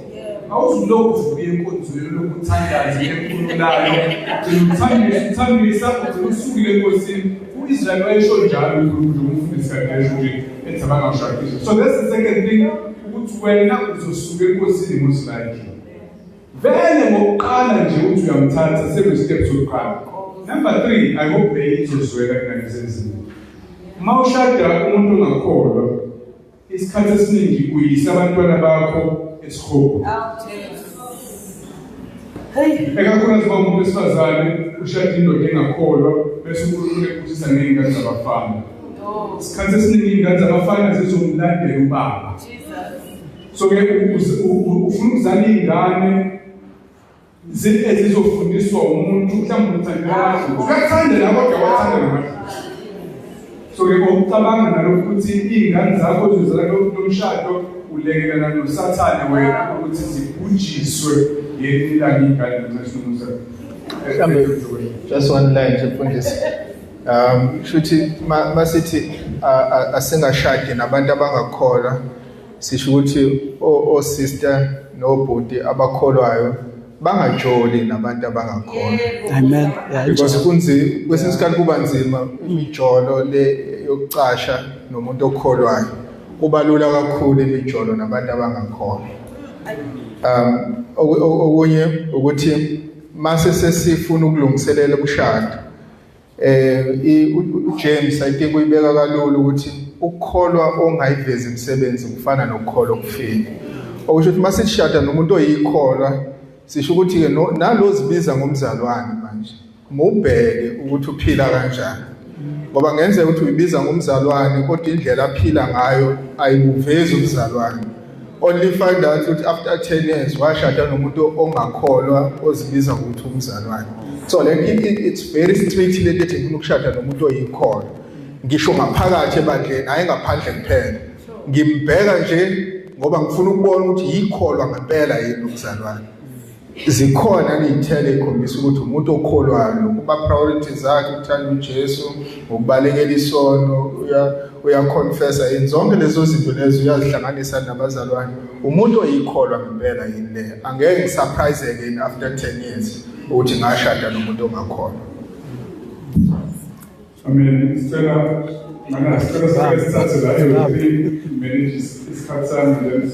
Awuzulokhu uvuke enkonzweni lokhu uthandaze enkululayo, ugcina uthambisa, uthambisa, ugcina usukile enkosini. U-Israyeli wayesho njalo uNkulunkulu umfundisi kadesho nje ethi abangawushadiswa. So that's the second thing, ukuthi wena uzosuka enkosini most likely. Vele ngokuqala nje uthi uyamthatha, sekuyi-step sokuqala. Number 3, I hope le izozwela kunalezi. Uma ushada umuntu ongakholwa, isikhathi esiningi uyisa abantwana bakho esihogweni. Ekakhulukazi uma umuntu wesifazane ushada indoda engakholwa, bese uNkulunkulu ekubusisa ngey'ngane zabafana. Isikhathi esiningi iy'ngane zabafana zizomlandela ubaba. So ke ufuna ukuzala iy'ngane ezizofundiswa umuntu, mhlawumbe uthandela amadlozi. Uyakuthanda la kodwa wathanda namadlozi. So ke ngokucabanga nalokhu ukuthi iy'ngane zakho zizala lo mshado, ulekelana noSathane wena ukuthi zibhujiswe ngelinye ilanga iy'ngane nxa. Mhlambe just one line nje mfundisi. Shuthi masithi asingashadi nabantu abangakholwa, sisho ukuthi o sister nobhuti abakholwayo bangajoli nabantu abangakholwa. Amen. Yeah, because kunzima kwesinye isikhathi, kuba nzima imijolo le yokucasha nomuntu okholwayo. Kuba lula kakhulu imijolo nabantu abangakholwa. Okunye ukuthi mase sesifuna ukulungiselela umshado, uJames I think uyibeka kalula ukuthi ukukholwa ongayivezi imisebenzi kufana nokukholwa okufile. Okusho ukuthi mase sishada nomuntu oyikholwa, sisho ukuthi ke nalozibiza ngomzalwane manje mubheke ukuthi uphila kanjani, ngoba ngenzeka ukuthi uyibiza ngomzalwane kodwa indlela aphila ngayo ayibuvezi ubuzalwane. Only find out ukuthi after 10 years washada nomuntu ongakholwa ozibiza ngokuthi umzalwane. So like it's very strict le nto ethi ngifuna ukushada nomuntu oyikholwa, ngisho ngaphakathi ebandleni, hayi ngaphandle kuphela. Ngimbheka nje ngoba ngifuna ukubona ukuthi yikholwa ngempela yini umzalwane. Zikhona iy'thelo ey'khombisa ukuthi umuntu okholwayo, kuba priorities zakhe ukuthanda uJesu, ukubalekela isono, uyaconfessa yini, zonke lezo zinto lezo uyazihlanganisa nabazalwane. Umuntu oyikholwa ngempela yini le? Angeke ngisurprise-ke yini after 10 years ukuthi ngashada nomuntu ongakholwa. Amen. Sicela mana, sicela sike sithathe la ewu-3 manage isikhathi sami, then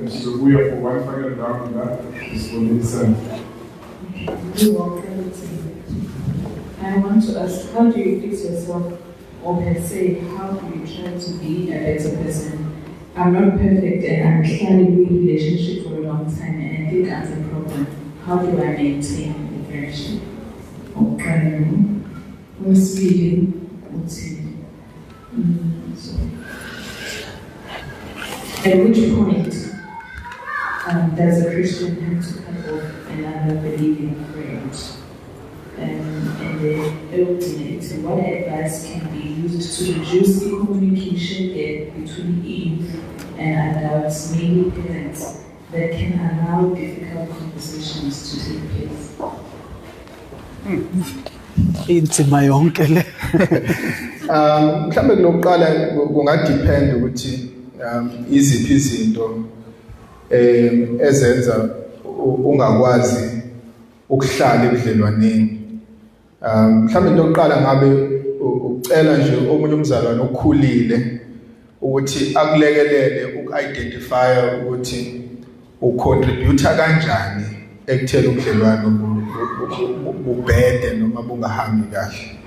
sizobuya for one final round la sibonisana. I want to ask, how do you fix yourself, or per se, how do you try to be a better person? I'm not perfect and I'm clearly in a relationship for a long time and I think I'm the problem. How do I maintain the friendship? Okay. Okwesibili uthi, sorry. At which point does a Christian have to cut off another believing friend? And then eyokugcina ithi, what advice can be used to reduce the communication gap between youth and adults, mainly parents, that can allow difficult conversations to take place? Inzima yonke le. Mhlambe kulokuqala kungadepend ukuthi iziphi izinto ezenza ungakwazi ukuhlala ebudlelwaneni. Mhlambe into yokuqala ngabe ucela nje omunye umzalwane okhulile ukuthi akulekelele uku-identify ukuthi ucontribute kanjani ekutheni ubudlelwano bubhede noma bungahambi kahle.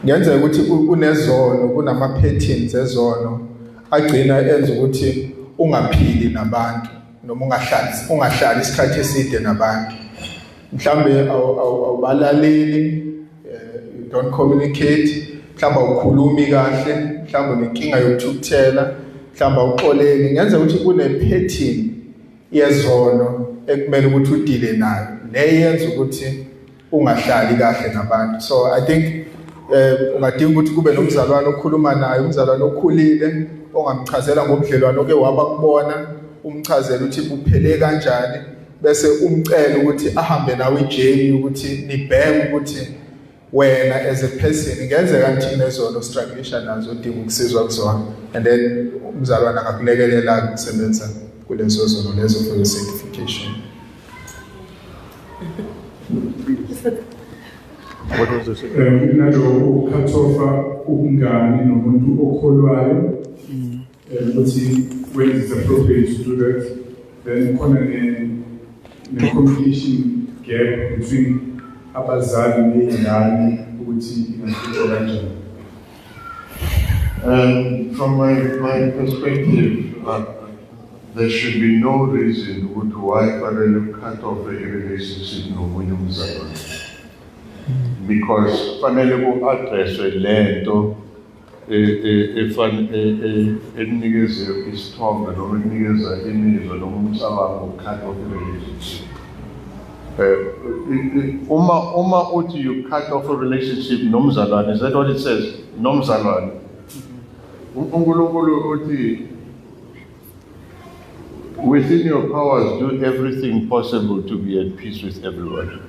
Kungenzeka ukuthi kunezono, kunama-patterns ezono agcina enza ukuthi ungaphili nabantu noma ungahlali isikhathi eside nabantu. Mhlambe awubalaleli, you don't communicate, mhlawumbe awukhulumi kahle, mhlawumbe unenkinga yokuthukuthela, mhlawumbe awuxoleli. Kungenzeka ukuthi kune-pattern yezono ekumele ukuthi udile nayo, le yenza ukuthi ungahlali kahle nabantu. So I think ungadinga ukuthi kube nomzalwane okhuluma naye, umzalwane okhulile ongamchazela ngobudlelwano oke waba kubona, umchazele ukuthi buphele kanjani, bese umcela ukuthi ahambe nawe ijourney ukuthi nibheke ukuthi Wena as a person ingenzeka ukuthi kunezono ostrugglisha nazo, udinga ukusizwa kuzona, and then umzalwane angakulekelela ukusebenza kulezo zono lezo for your sanctification. What was the second? Nalo ucut off ubungani nomuntu okholwayo, ukuthi when it's appropriate to do that. Then khona ne communication gap between abazali ney'ngane, ukuthi ingafika kanjani. From my perspective, there should be no reason why fanele cut off a relationship nomunye umzalwane, because fanele ku-addresswe lento enikeze isithombe noma enikeza imizwa noma umcabango cut off a relationship. Uma uthi you cut off a relationship nomzalwane, is that what it says? Nomzalwane. uNkulunkulu uthi within your powers do everything possible to be at peace with everyone.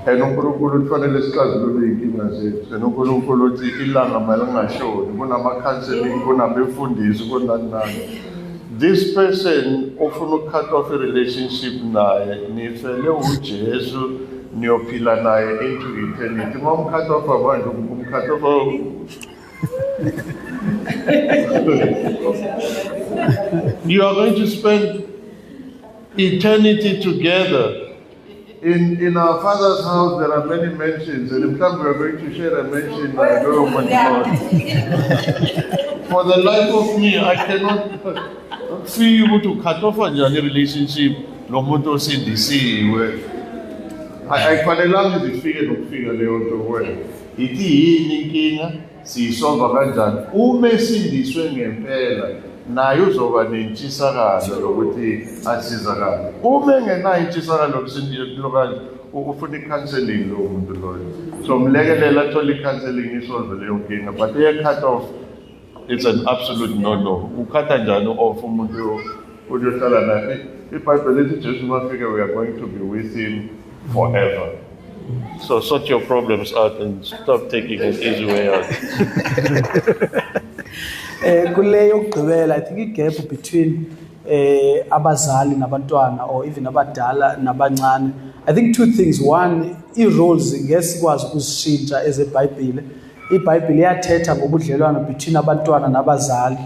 And uNkulunkulu kufanele sixazulule iy'nkinga zethu. And uNkulunkulu uthi ilanga malingashoni, kunama-counseling, kunabefundisi, kunani nani. This person ofuna uku-cut off a relationship naye, nifele uJesu, niyophila naye into eternity. Uma um-cut off manje, um-cut off. You are going to spend eternity together. In our Father's house, there are many mansions, and in fact, we are going to share a mansion. I don't know what. For the life of me, I cannot see you to cut off a relationship. No nomuntu osindisiwe. Ayifanelanga izifike nokufika leyo nto kuwena. Ithi yini inkinga, siyisolva kanjani? Uma esindiswe ngempela, naye uzoba nentshisakalo yokuthi asizakale. Uma engenayo intshisakalo yokusindiswa kanje, ufuna i-counseling lowo muntu loyo. So mlekelela athole i-counseling, isolve leyo nkinga. But eye-cut off, it's an absolute no-no. Ukhatha njani off umuntu uyohlala naye? IBhayibheli lithi Jesu mafika, we are going to be with him forever. So sort your problems out and stop taking an easy way out. Kule yokugqibela, I think i-gap between abazali nabantwana, or even abadala nabancane, I think two things. One, i-roles ngeke sikwazi ukuzishintsha ezeBhayibhile. IBhayibhile iyathetha ngobudlelwano between abantwana nabazali,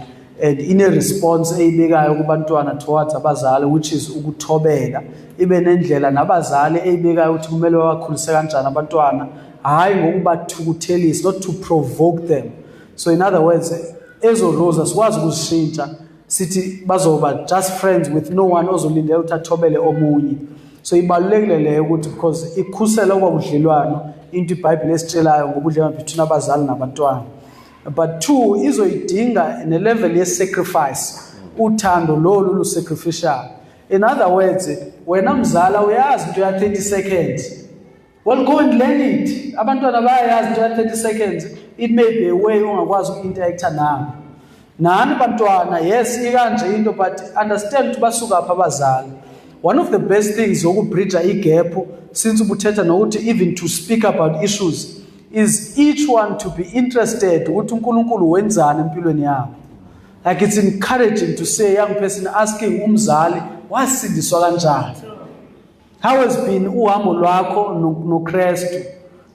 and ine-response eyibekayo kubantwana towards abazali, which is ukuthobela. Ibe nendlela nabazali eyibekayo ukuthi kumele babakhulise kanjani abantwana, hhayi ngokubathukuthelisa, not to provoke them. So in other words, ezo roles asikwazi ukuzishintsha, sithi bazoba just friends with no one ozolindela ukuthi athobele omunye. So ibalulekile leyo ukuthi, because ikhusela okwabudlelwano, into iBhayibheli esitshelayo ngobudlelwano between abazali nabantwana. But two, izoyidinga ne-level ye-sacrifice, uthando lolu lu-sacrificial. In other words, wena mzala uyazi into ya 30 seconds. Well, go and learn it. Abantwana bayayazi into ya 30 seconds. It may be a way ongakwazi uku-interacta nabo. Nani bantwana, yes, ikanje into, but understand ukuthi basuka phi abazali. One of the best things zokubridge igap, since ubuthetha nokuthi even to speak about issues, is each one to be interested ukuthi uNkulunkulu wenzani empilweni yabo. Like it's encouraging to see a young person asking umzali, wasindiswa kanjani? How has been uhambo lwakho noKristu?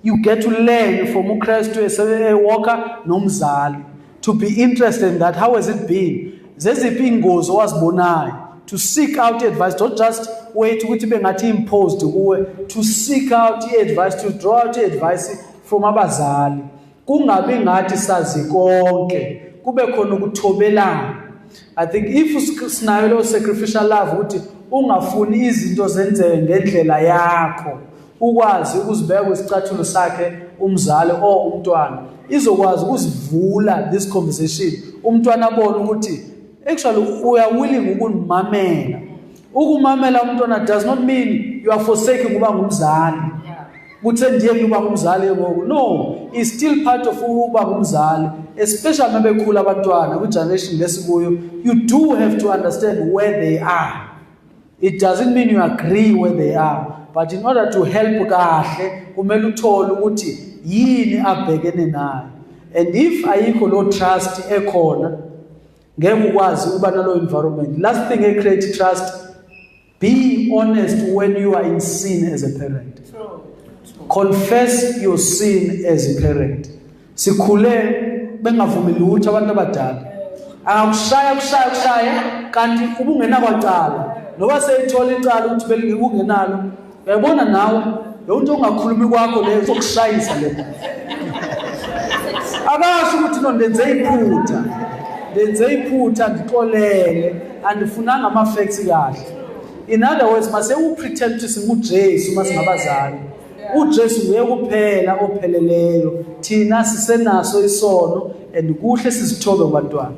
You get to learn from uKristu ewalker nomzali. To be interested in that, how has it been? Zeziphi ingozi owazibonayo? To seek out advice, don't just wait ukuthi bengathi imposed kuwe, to seek out advice, to draw out advice from abazali. Kungabi ngathi sazi konke, kube khona ukuthobelana. I think if sinayo leyo sacrificial love ukuthi ungafuni izinto zenzeke ngendlela yakho, ukwazi ukuzibeka kwisicathulo sakhe umzali or umntwana, izokwazi ukuzivula this conversation. Umntwana abone ukuthi actually we are willing ukunimamela. Ukumamela umntwana does not mean you are forsaking uba ngumzali. Kuthe ndiye kuba ngumzali ngoku. No, it's still part of ukuba ngumzali, especially uma bekhula abantwana kwi-generation lesikuyo. You do have to understand where they are. It doesn't mean you agree where they are, but in order to help kahle kumele uthole ukuthi yini abhekene nayo. And if ayikho lo trust ekhona, ngeke ukwazi ukuba nalo environment. Last thing e create trust, be honest when you are in sin as a parent. Confess your sin as a parent. Sikhule bengavumi lutho abantu abadala. Angakushaya kushaya kushaya kanti ubungenakwacala. Noba seyithola icala ukuthi belingenalo, uyabona nawe lo nto ongakhulumi kwakho leyo uzokushayisa le. Akasho ukuthi no ndenze iphutha. Ndenze iphutha ndixolele, andifunanga ama facts kahle. In other words, mase u-pretend ukuthi singuJesu masingabazali. uJesu nguye kuphela opheleleyo. Thina sisenaso isono and kuhle sizithobe kubantwana.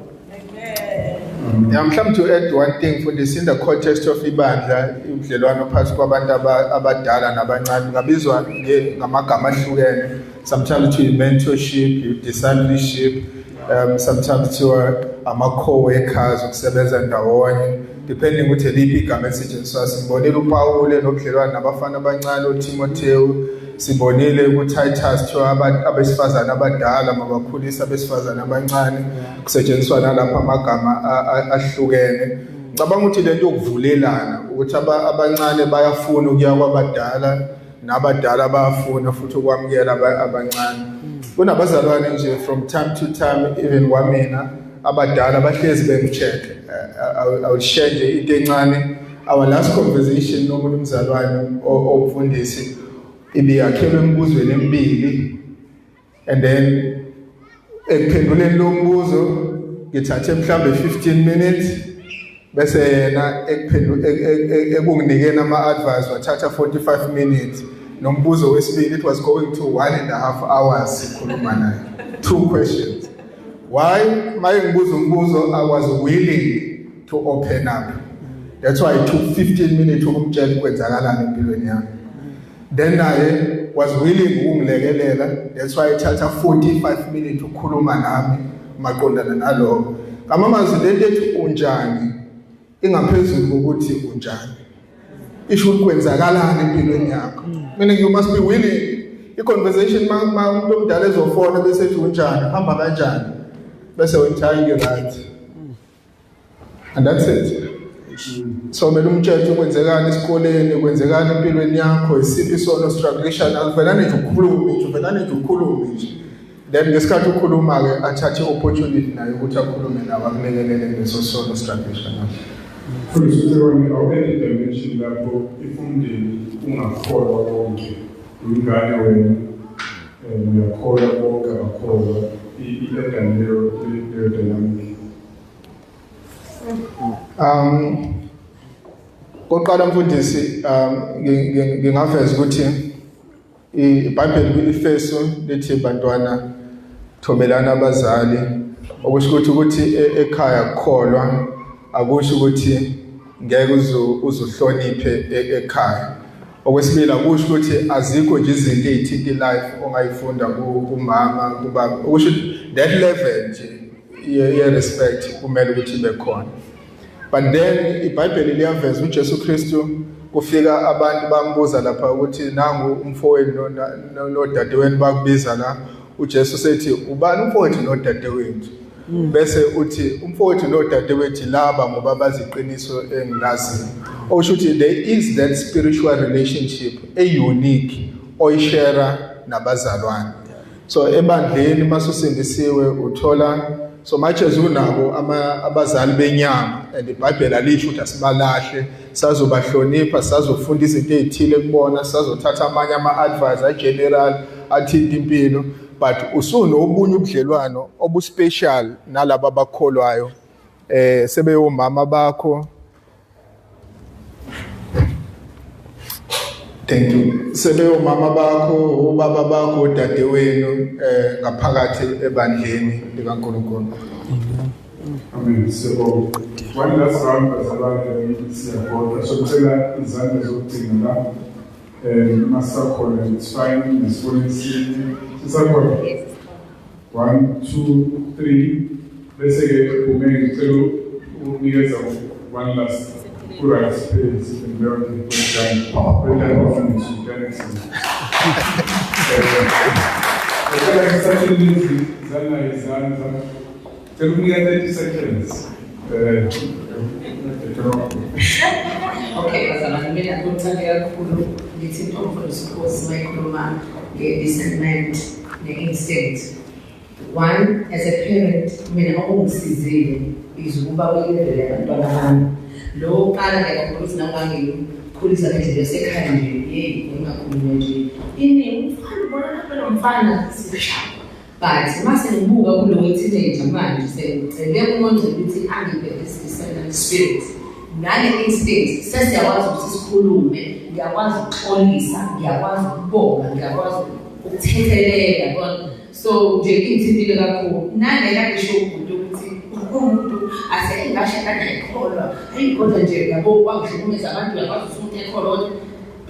Yeah, mhlawumbe to add one thing for this in the context of ibandla, ubudlelwano phakathi kwabantu abadala nabancane ngabizwa ngamagama ahlukene. Sometimes to mentorship, discipleship, sometimes to ama co-workers ukusebenza ndawonye, depending ukuthi eliphi igama elisetshenziswa. Sibonile uPaul nobudlelwano nabafana abancane uTimotheo, sibonile kuTitus kuthiwa abesifazane abadala mabakhulisa abesifazane abancane, kusetshenziswa nalapha amagama ahlukene. Ngicabanga ukuthi lento yokuvulelana ukuthi abancane bayafuna ukuya kwabadala nabadala bayafuna futhi ukwamukela abancane. Kunabazalwane nje from time to time, even kwamina abadala bahlezi bengi-check. I will share nje into encane. Our last conversation nomunye umzalwane omfundisi ibiyakhelwe emibuzweni emibili, and then ekuphenduleni lo mbuzo ngithathe mhlambe 15 minutes, bese yena ekunginikeni ama-advice wathatha 45 minutes. Nombuzo wesibili it was going to 1.5 hours sikhuluma naye. 2 questions. Why? Maye ngibuza umbuzo, I was willing to open up. That's why it took 15 minutes ukumtshela kwenzakalani empilweni yami. Then I was willing ukungilekelela. That's why ithatha 45 minutes ukukhuluma nami maqondana nalokho. Ngamamazwi lento ethi unjani ingaphezulu kokuthi unjani. Isho ukuthi kwenzakalani empilweni yakho. Meaning you must be willing. I-conversation ma umuntu omdala ezofona bese ethi unjani, hamba kanjani, bese uthi hayi ngi-right. And that's it. So kumele umtshele kwenzekani esikoleni, kwenzekani empilweni yakho, isiphi isono strugglisha, akuvelane nje ukukhuluma nje, uvelane nje ukukhuluma nje. Then ngesikhathi ukhuluma-ke athathe i-opportunity naye ukuthi akhulume nawe akulekelele leso sono strugglisha naso. Mfundisi uCebane, awukho dimension lapho if umndeni ungakholwa wonke, uyingane wena, uyakholwa bonke abakholwa, i-add leyo dynamic. Koqala mfundisi, ngingaveza ukuthi iBhayibheli kwi-Efeso lithi bantwana thobelana abazali, okusho ukuthi ekhaya kukholwa akusho ukuthi ngeke uzuhloniphe ekhaya. Okwesibili akusho ukuthi azikho nje izinto ezithinta life ongayifunda kumama kubaba, okusho that level nje ye respect kumele ukuthi ibe khona. But then iBhayibheli liyaveza uJesu Kristu kufika abantu bambuza lapha ukuthi nangu umfowenu nodadewenu bakubiza la, uJesu sethi ubani umfowethu nodadewethu? Bese uthi umfowethu nodadewethu laba ngoba baziqiniso engilaziyo. Okusho ukuthi there is that spiritual relationship a unique oyishare nabazalwane. So ebandleni masusindisiwe uthola so much as unabo abazali benyama, and iBhayibheli alisho ukuthi asibalahle, sazobahlonipha, sazofunda izinto ezithile kubona, sazothatha amanye ama-advice a-general athinta impilo, but usunobunye ubudlelwano obuspecial nalabo abakholwayo, sebeyomama bakho. Thank you. Sebeyomama bakho, ubaba bakho, udadewenu ngaphakathi ebandleni likaNkulunkulu. Amen. So one last round bazalwane siyabonga. So kucela izandla zokugcina la. Masakhona, it's fine. Nesibone sisakhona. 1 2 3 bese ke ume ngicela ukunikeza one last right space and well done. Well done, you can excellent. Ngicela ngisathe lezi zana izandla. Cela ukunika 30 seconds. Okay, bazalwane, mina ngikuthande kakhulu ngithi umfundisi uNkosi mayikhuluma nge-discernment ne-instinct. One, as a parent, mina okungisizile is ukuba kwi-level yabantwana bami. Lo wokuqala ngiyakhumbula ukuthi nangangikhulisa ngendlela yasekhaya nje, yeyi ngingakhuluma nje. Ini umfana ubona lapha lo mfana sishaya. But mase ngibuka kulo we-teenager manje sengicele uMongcwele ukuthi angiphe this discernment spirit. Nale instinct sesiyakwazi ukuthi sikhulume, ngiyakwazi ukuxolisa, ngiyakwazi ukubonga, ngiyakwazi ukuthethelela, yabona. So nje ingithintile kakhulu. Nalela ngisho ubhuti ukuthi umuntu asengashada nekholwa. Hayi kodwa nje yabo kwangihlukumeza abantu uyakwazi ukuthi umuntu ekholwa kodwa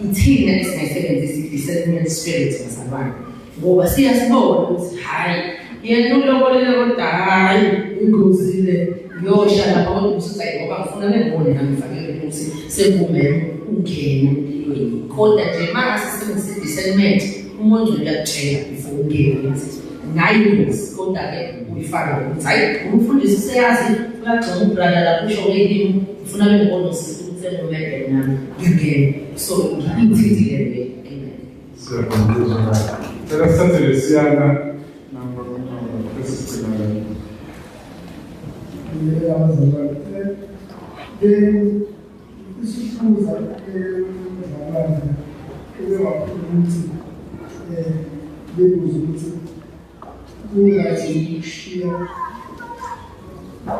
ithina esingayisebenzisi i-discernment spirit bazalwane. Ngoba siyasibona ukuthi hhayi yena ulobolele kodwa hhayi ingozi le ngiyosha lapha kodwa usuthi ayi ngoba ngifuna bengibone nami ngifanele ukuthi sengumema ungene empilweni. Kodwa nje uma ngase sisebenzise i-discernment uMongcwele uyakutshela before ungene ukuthi nayi ingozi kodwa-ke uyifake ukuthi hhayi umfundisi useyazi uyagxuma ubrada lapho usho ngelimi ufuna bengibone usisi ukuthi sengumele nami ngingene. So ngiyithintile le. Amen. Siyabonga. Cela sithathe lesiyana namba bese sigcina la. Ngiyabonga abazalwane. Isibuza umzalwane ube wakhuluma ukuthi bebuza ukuthi kungathi ukushiya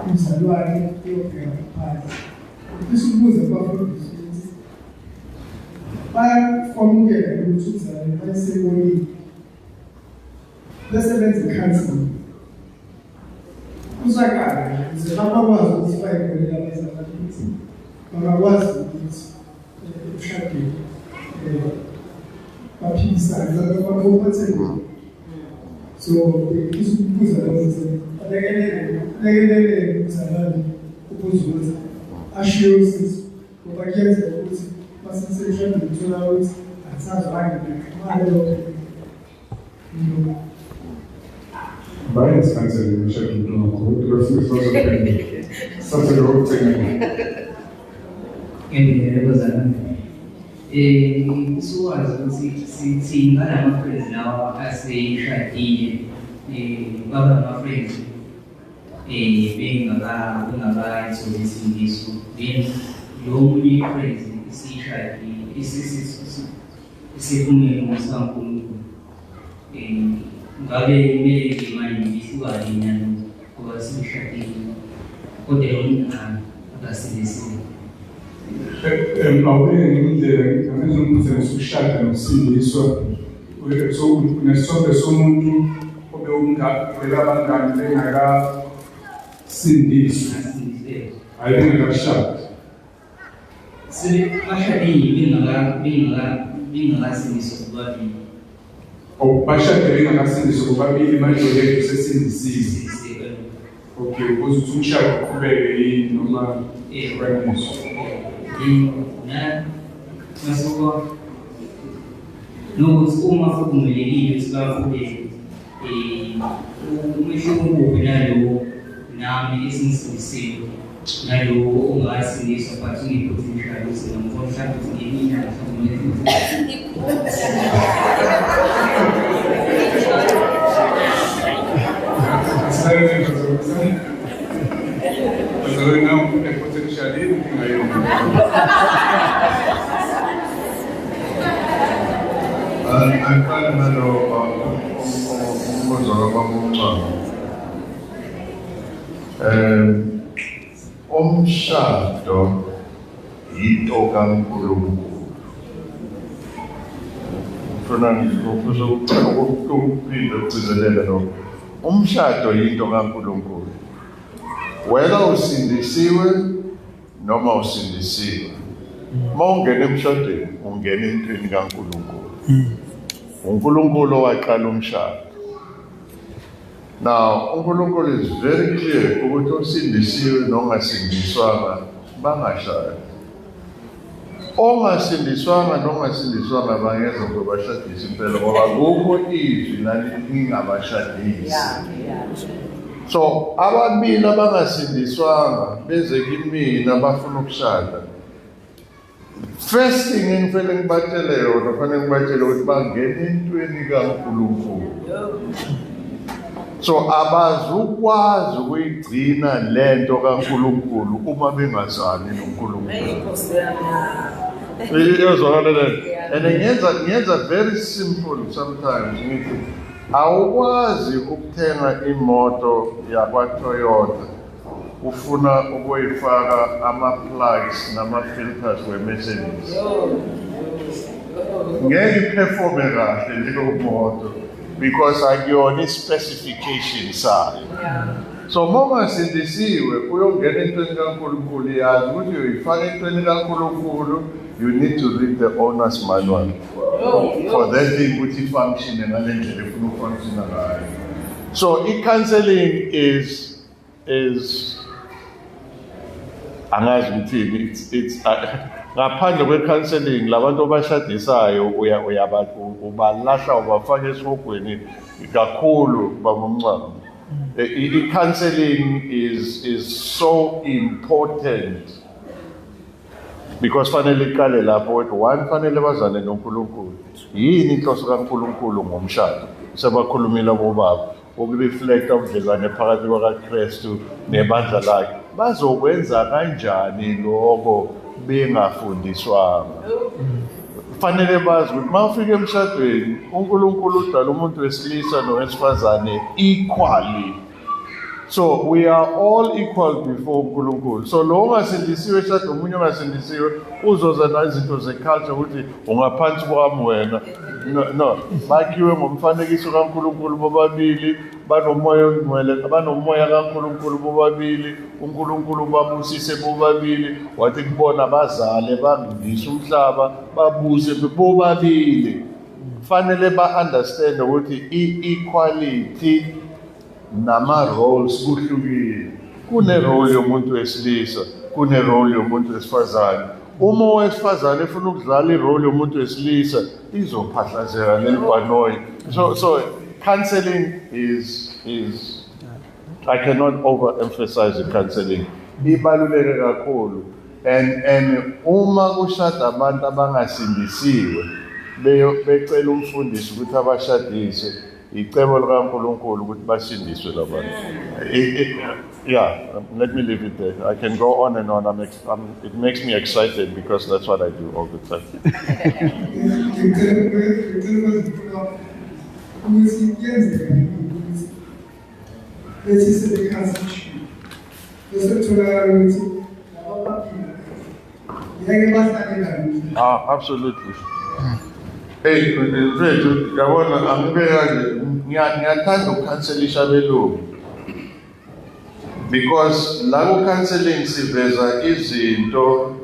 umzalwane uyobheka phansi. Isibuza kubafundisi ukuthi bayakwamukela ukuthi umzalwane bayisebonile bese benza i-counseling. Kusakala ukuze bakwazi ukuthi bayibonele abazalwane ukuthi bangakwazi ukuthi emshadweni baphikisane ba-comfortable. So ngifisa ukubuza ukuthi alekelele umzalwane ukuze ukuthi ashiye usisi ngoba kuyenzeka ukuthi masisemshadweni uthola ukuthi asazwani naxhumane lokho. Bayenzi counseling emshadweni nokho kodwa bafuna bazophendula. Sithathe lo wokugcina. Ngiyabingelela bazalwane. Sikwazi ukuthi sithi ngalama-friends lawa aseshadile baba ama-friends bengakayitholi insindiso, then lo munye i-friends isishadile isifumene umusa kaNkulunkulu. Ngabe kumele manje ngihlukane nalo ngoba sengishadile kodwa lo muntu akasindisiwe? Awubeke ngendlela angizumphutha ukushada nokusindiswa. So unesithombe somuntu obewungabangani bengakasindiswa, hhayi bengakashadi. Bashadile bengakasindiswa bobabili. Bashade bengakasindiswa bobabili, manje oyedwa usesindisiwe. Okay, ukuze ukuthi umshado uqhubeke yini noma uhlukaniswe. Nokuthi uma kuvumelekile ukuthi baqhubeke, umehluko ukuphi nalowo nami esingisindisiwe nalowo ongakasindiswa but une-potential ukuthi ngamfuna mhlawumbe ukuthi ngelinye ilanga mhlawumbe Bazalwane nawe une-potential yini inkinga yenu? Angiqali nalo umbuzo kababa uMncwango. Umshado yinto kaNkulunkulu. Ngifuna ngifisa ukuphinda ukugcizelela lokho. Umshado yinto kaNkulunkulu. Whether usindisiwe noma usindisiwe, uma ungena emshadweni ungena entweni kaNkulunkulu. uNkulunkulu owaqala umshado. Now, uNkulunkulu is very clear ukuthi osindisiwe nongasindiswanga bangashadi. Ongasindiswanga nongasindiswanga bangeza ngobashadisa impela ngoba akukho izwi lalingabashadisi. So ababili abangasindiswanga beze kimina bafuna ukushada. First thing engifanele ngibatshele yona, fanele ngibatshele ukuthi bangene entweni kaNkulunkulu. So abazukwazi ukuyigcina lento kaNkulunkulu uma bengazani noNkulunkulu. Iyozwakala lento. And ngiyenza very simple sometimes, ngithi awukwazi ukuthenga imoto yakwa-Toyota ufuna ukuyifaka ama-plugs nama-filters we-Mercedes. Ngeke iperforme kahle leyo moto because akuyona i-specification sayo. So uma ungasindisiwe uyongena entweni kaNkulunkulu, yazi ukuthi uyoyifaka entweni kaNkulunkulu, you need to read the owner's manual for that thing ukuthi ifunctione ngale ndlela efuna ukufunctiona ngayo. So i-counseling is angazi ukuthini, it's ngaphandle kwe-counseling labantu abashadisayo uyabalahla ubafaka esihogweni kakhulu babomncamo. I-counseling is so important because fanele iqale lapho ukuthi one, fanele bazane noNkulunkulu. Yini inhloso kaNkulunkulu ngomshado? Sebakhulumile bobaba ukureflecta ubudlelwane phakathi kwakaKristu nebandla lakhe. Bazokwenza kanjani lokho bengafundiswanga? Fanele bazi ukuthi uma ufika emshadweni uNkulunkulu udala umuntu wesilisa nowesifazane equally. So we are all equal before uNkulunkulu. So lo ongasindisiwe eshada omunye ongasindisiwe uzoza nezinto ze-culture ukuthi ungaphansi kwami wena. No, bakhiwe ngomfanekiso kaNkulunkulu bobabili, banomoya ongcwele, banomoya kaNkulunkulu bobabili, uNkulunkulu babusise bobabili, wathi kubona bazale bandise umhlaba, babuse bobabili. Fanele ba-understand ukuthi i-equality nama-roles kuhlukile. Kune-role yomuntu wesilisa, kune-role yomuntu wesifazane. Uma owesifazane efuna ukudlala i-role yomuntu wesilisa, izophahlazeka leli bhanoyi. So counseling is I cannot overemphasize the counseling. Ibaluleke kakhulu. And uma kushada abantu abangasindisiwe, becela umfundisi ukuthi abashadise, icebo likaNkulunkulu ukuthi basindiswe labantu. Yeah, let me leave it there. I can go on and on. It makes me excited because that's what I do all the time. Absolutely. Hey, mfethu, yabona angibeka nje ngiyathanda ukukhanselisha abelungu. Because la ku-counseling siveza izinto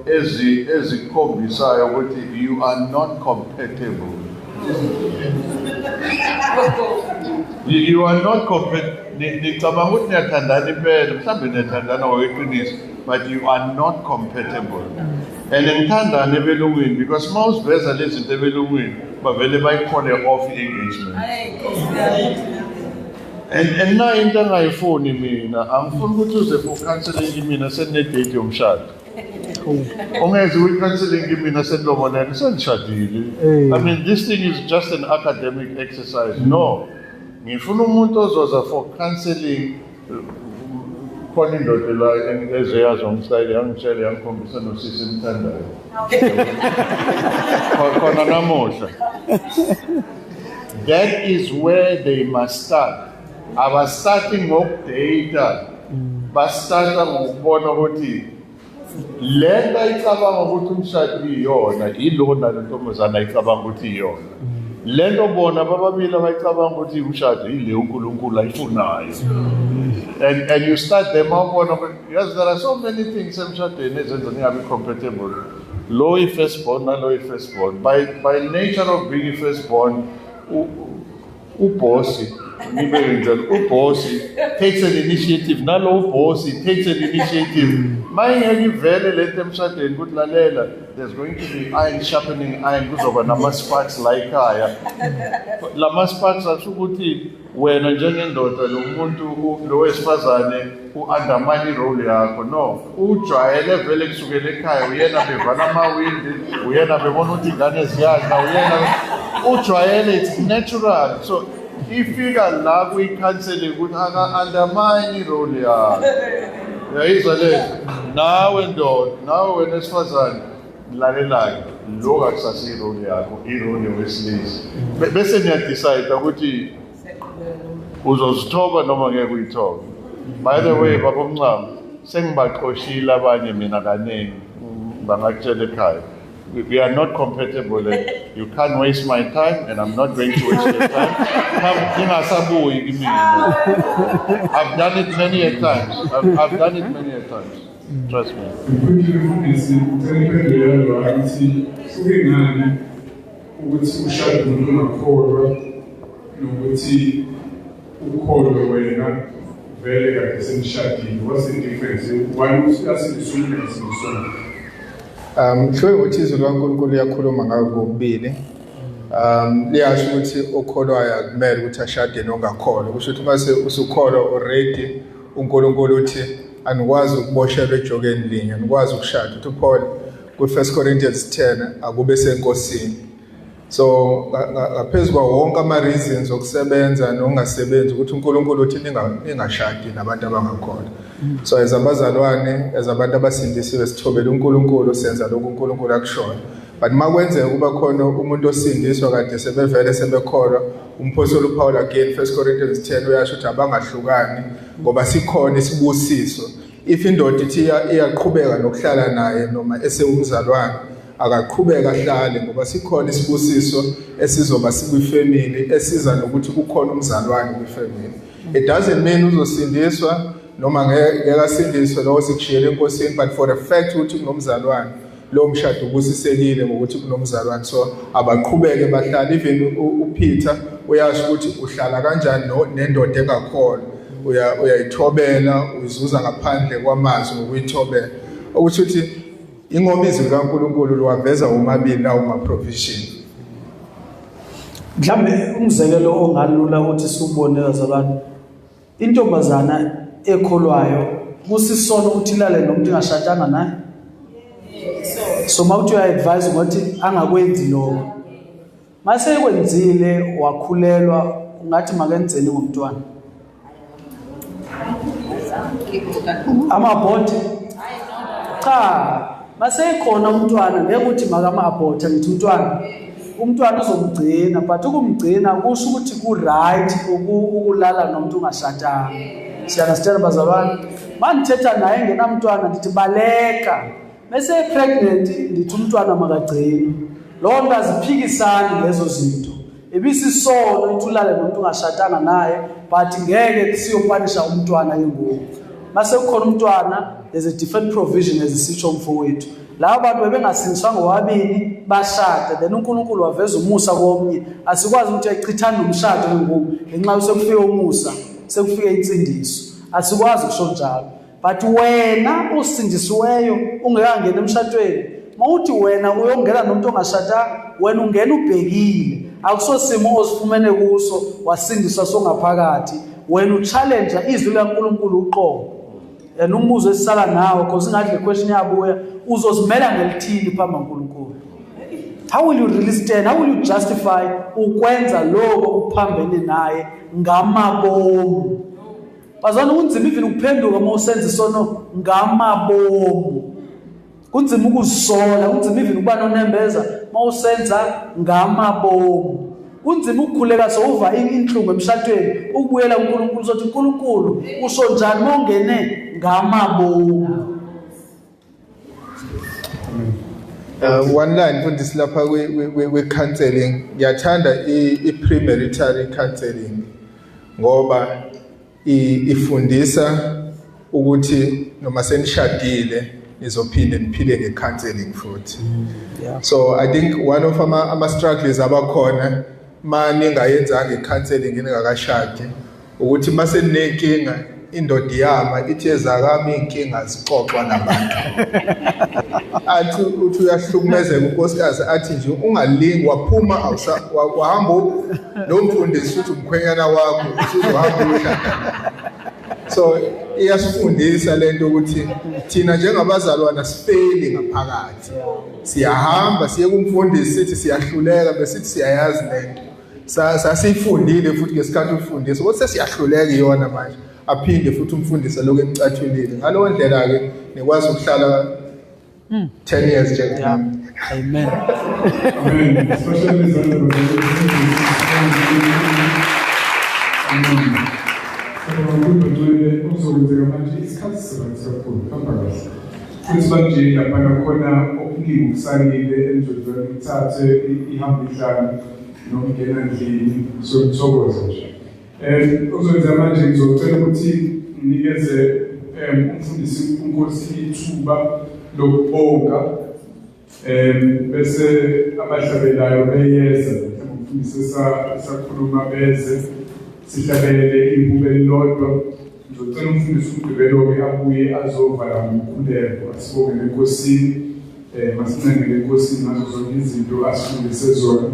ezikhombisayo ukuthi you are not compatible. You are not compatible. Nicabanga ukuthi niyathandana impela, mhlawumbe niyathandana ngokweqiniso, but you are not compatible. And ngithandana ebelungwini because uma usiveza lezi zinto ebelungwini bavele bayikhole off i-engagement. And na into engayifuni mina, angifuni ukuthi uze for counseling kimina senine-date yomshado. Ungeze uyi-counseling kimina senilobolene, senishadile. I mean, this thing is just an academic exercise. No. Ngifuna umuntu ozoza for counseling. Khona indoda la ezeyazi ngomstyle yangitshela yangikhombisa nosisi emthandayo. Khona namuhla. That is where they must start. Abastarti ngokudata, bastarta ngokubona ukuthi le nto ayicabanga ukuthi umshado iyona, ilona le ntombazane ayicabanga ukuthi iyona. Le nto bona bababili abayicabanga ukuthi umshado ile uNkulunkulu ayifunayo. And you start them up on, yes, there are so many things emshadweni ezenza ningabi compatible. Lo i-firstborn nalo i-firstborn. By nature of being i-firstborn, ubhosi, ubhosi takes an initiative. Nalo ubhosi takes an initiative. Mayingeke ivele lento emshadweni ukuthi lalela, There's going to be iron sharpening iron, kuzoba nama-sparks la ekhaya. Lama-sparks asho ukuthi wena njengendoda lo muntu lo wesifazane u-undermine i-role yakho. No, ujwayele vele kusukela ekhaya, uyena bevala amawindi, uyena bebona ukuthi ingane ziyadla, uyena ujwayele, it's natural. So ifika la kwi-counseling ukuthi aka-undermine i-role yakho. Uyayizwa le? Nawe ndoda, nawe wena wesifazane, lalelayo, lokhu akusasiyo i-role yakho, i-role yowesilisa. Bese niyadecide ukuthi uzozithoba noma ngeke uyithobe. By the way, baba Mncamo, sengibaxoshile abanye mina kaningi, bangakutshela ekhaya. We are not compatible. You can't waste my time, and I'm not going to waste your time. Come, ningasabuyi kimina. I've done it many a times. I've done it many a times. Trust me. Quickly mfundisi, ngicela impendulo yalo ukuthi kuke ngani ukuthi ushade umuntu ongakholwa nokuthi ukholwe wena vele kade senishadile. What's the difference? Why usiyasindiswa umuntu engasindiswanga? Mhlobo ukuthi izwi likaNkulunkulu liyakhuluma ngako kokubili. Liyasho ukuthi okholwayo akumele ukuthi ashade nongakholwa. Kusho ukuthi mase usukholwa already uNkulunkulu uthi anikwazi ukuboshelwa ejokeni linye, anikwazi ukushada. Uthi uPaul ku-1 Corinthians 10 akube senkosini. So ngaphezu kwawo wonke ama-reasons okusebenza nokungasebenzi ukuthi uNkulunkulu uthi ningashadi nabantu abangakholwa. So as abazalwane, as abantu abasindisiwe sithobela uNkulunkulu, senza lokhu uNkulunkulu akushoyo. But makwenzeka kuba khona umuntu osindiswa kade sebevele sebekholwa, umpostoli uPaul again 1 Corinthians 10 uyasho ukuthi abangahlukani ngoba sikhona isibusiso. If indoda ithi iyaqhubeka nokuhlala naye noma esewumzalwane, akaqhubeka ahlale ngoba sikhona isibusiso esizoba sikwifamily esiza nokuthi kukhona umzalwane kwifamily. It doesn't mean uzosindiswa noma ngeke asindiswe, lokho sikushiyele enkosini, but for the fact ukuthi kunomzalwane, lo mshado ubusisekile ngokuthi kunomzalwane. So abaqhubeke bahlale. Even uPeter uyasho ukuthi uhlala kanjani nendoda engakholwa, uyayithobela, uzuza ngaphandle kwamazwi ngokuyithobela. Okusho ukuthi ingoba izwi likaNkulunkulu liwaveza womabili lawo ma-provision. Mhlawumbe umzekelo ongalula ukuthi siwubone bazalwane, intombazana ekholwayo kusisono ukuthi ilale nomuntu ingashadanga naye. So mawuthi uya-advise ngokuthi angakwenzi lokho, mase ekwenzile wakhulelwa, ungathi makenzeni ngomntwana? Ama-abort? Cha, mase ekhona umntwana ngeke uthi makama-abort. Ngithi umntwana uzomgcina, but ukumgcina kusho ukuthi ku-right ukulala nomuntu ungashadanga. Siya-understand bazalwane? Mandithetha naye ngenamntwana ndithi baleka, bese pregnant ndithi umntwana makagcinwe. Loo nto aziphikisani lezo zinto. Ibisisono ithi ulale nomuntu ungashadanga naye, but ngeke siyopanisha umntwana ke ngoku. Mase kukhona umntwana, there's a different provision ezisitsho mfowethu. Laba bantu bebengasindiswanga bobabili bashada, then uNkulunkulu waveza umusa komnye. Asikwazi ukuthi ayichithane nomshado ke ngoku ngenxa sekufike umusa, sekufike insindiso. Asikwazi kusho njalo. But wena usindisiweyo ungekangeni emshadweni, mawuthi wena uyongena nomuntu ongashadanga, wena ungena ubhekile. Akusosimo osifumene kuso wasindiswa songaphakathi. Wena uchallenge izwi likaNkulunkulu uqobo. And umbuzo esisala nawo, because ingathi le question iyabuya, uzozimela ngelithini phambi kaNkulunkulu? How will you really stand? How will you justify ukwenza lokho uphambene naye ngamabomu? Bazalwane, kunzima even ukuphenduka uma usenza isono ngamabomu. Kunzima ukuzisola, kunzima even ukuba nonembeza uma usenza ngamabomu. Kunzima ukukhuleka sowuva inhlungu emshadweni, ukubuyela kuNkulunkulu uzothi uNkulunkulu usho njani uma ungene ngamabomu? One line mfundisi lapha kwi-counseling, ngiyathanda i-premarital counseling ngoba ifundisa ukuthi noma senishadile nizophinde niphile nge-counseling futhi. So I think one of ama struggles abakhona ma ningayenzanga i-counseling ningakashadi ukuthi mase ninenkinga Indoda iyama ithi ezakami inkinga zixoxwa nabantu. Athi uthi uyahlukumezeka unkosikazi, athi nje ungalingi waphuma wahamba lo mfundisi uthi umkhwenyana wakho usuzohamba uyoshada. So iyasifundisa lento ukuthi thina njengabazalwana sifeli ngaphakathi, siyahamba siye kumfundisi sithi siyahluleka, besithi siyayazi lento sasifundile futhi ngesikhathi ufundisa ukuthi sesiyahluleka iyona manje, aphinde futhi umfundisi lokho emcathulile. Ngaleyo ndlela ke nikwazi ukuhlala 10 years njengenami. Amen. Amen. Especially okuzokwenzeka manje isikhathi sisebenza kakhulu, hamba kahle. Futhi manje laphana khona okuningi okusalile enizodlula nithathe ihambe ihlanu nokungena ndlini, sokuthokoza nje. Okuzokwenzeka manje ngizocela ukuthi nginikeze umfundisi uNkosi ithuba lokubonga, bese abahlabelayo beyeza, umfundisi esakhuluma beze sihlabelele ihubo elilodwa. Ngizocela umfundisi uMgqibelo-ke abuye azovala ngomkhuleko, asibongele eNkosini, masincengele eNkosini ngazo zonke izinto asifundise zona.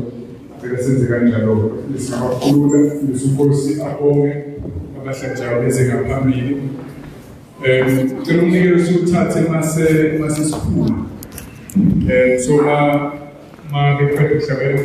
Cela senze kanjalo-ke. Mfundisi ngabakhulula, mfundisi uNkosi abonge, abahlabelayo beze ngaphambili. Cela umnikelo siwuthathe mase siphuma. So ma beqeda ukuhlabela.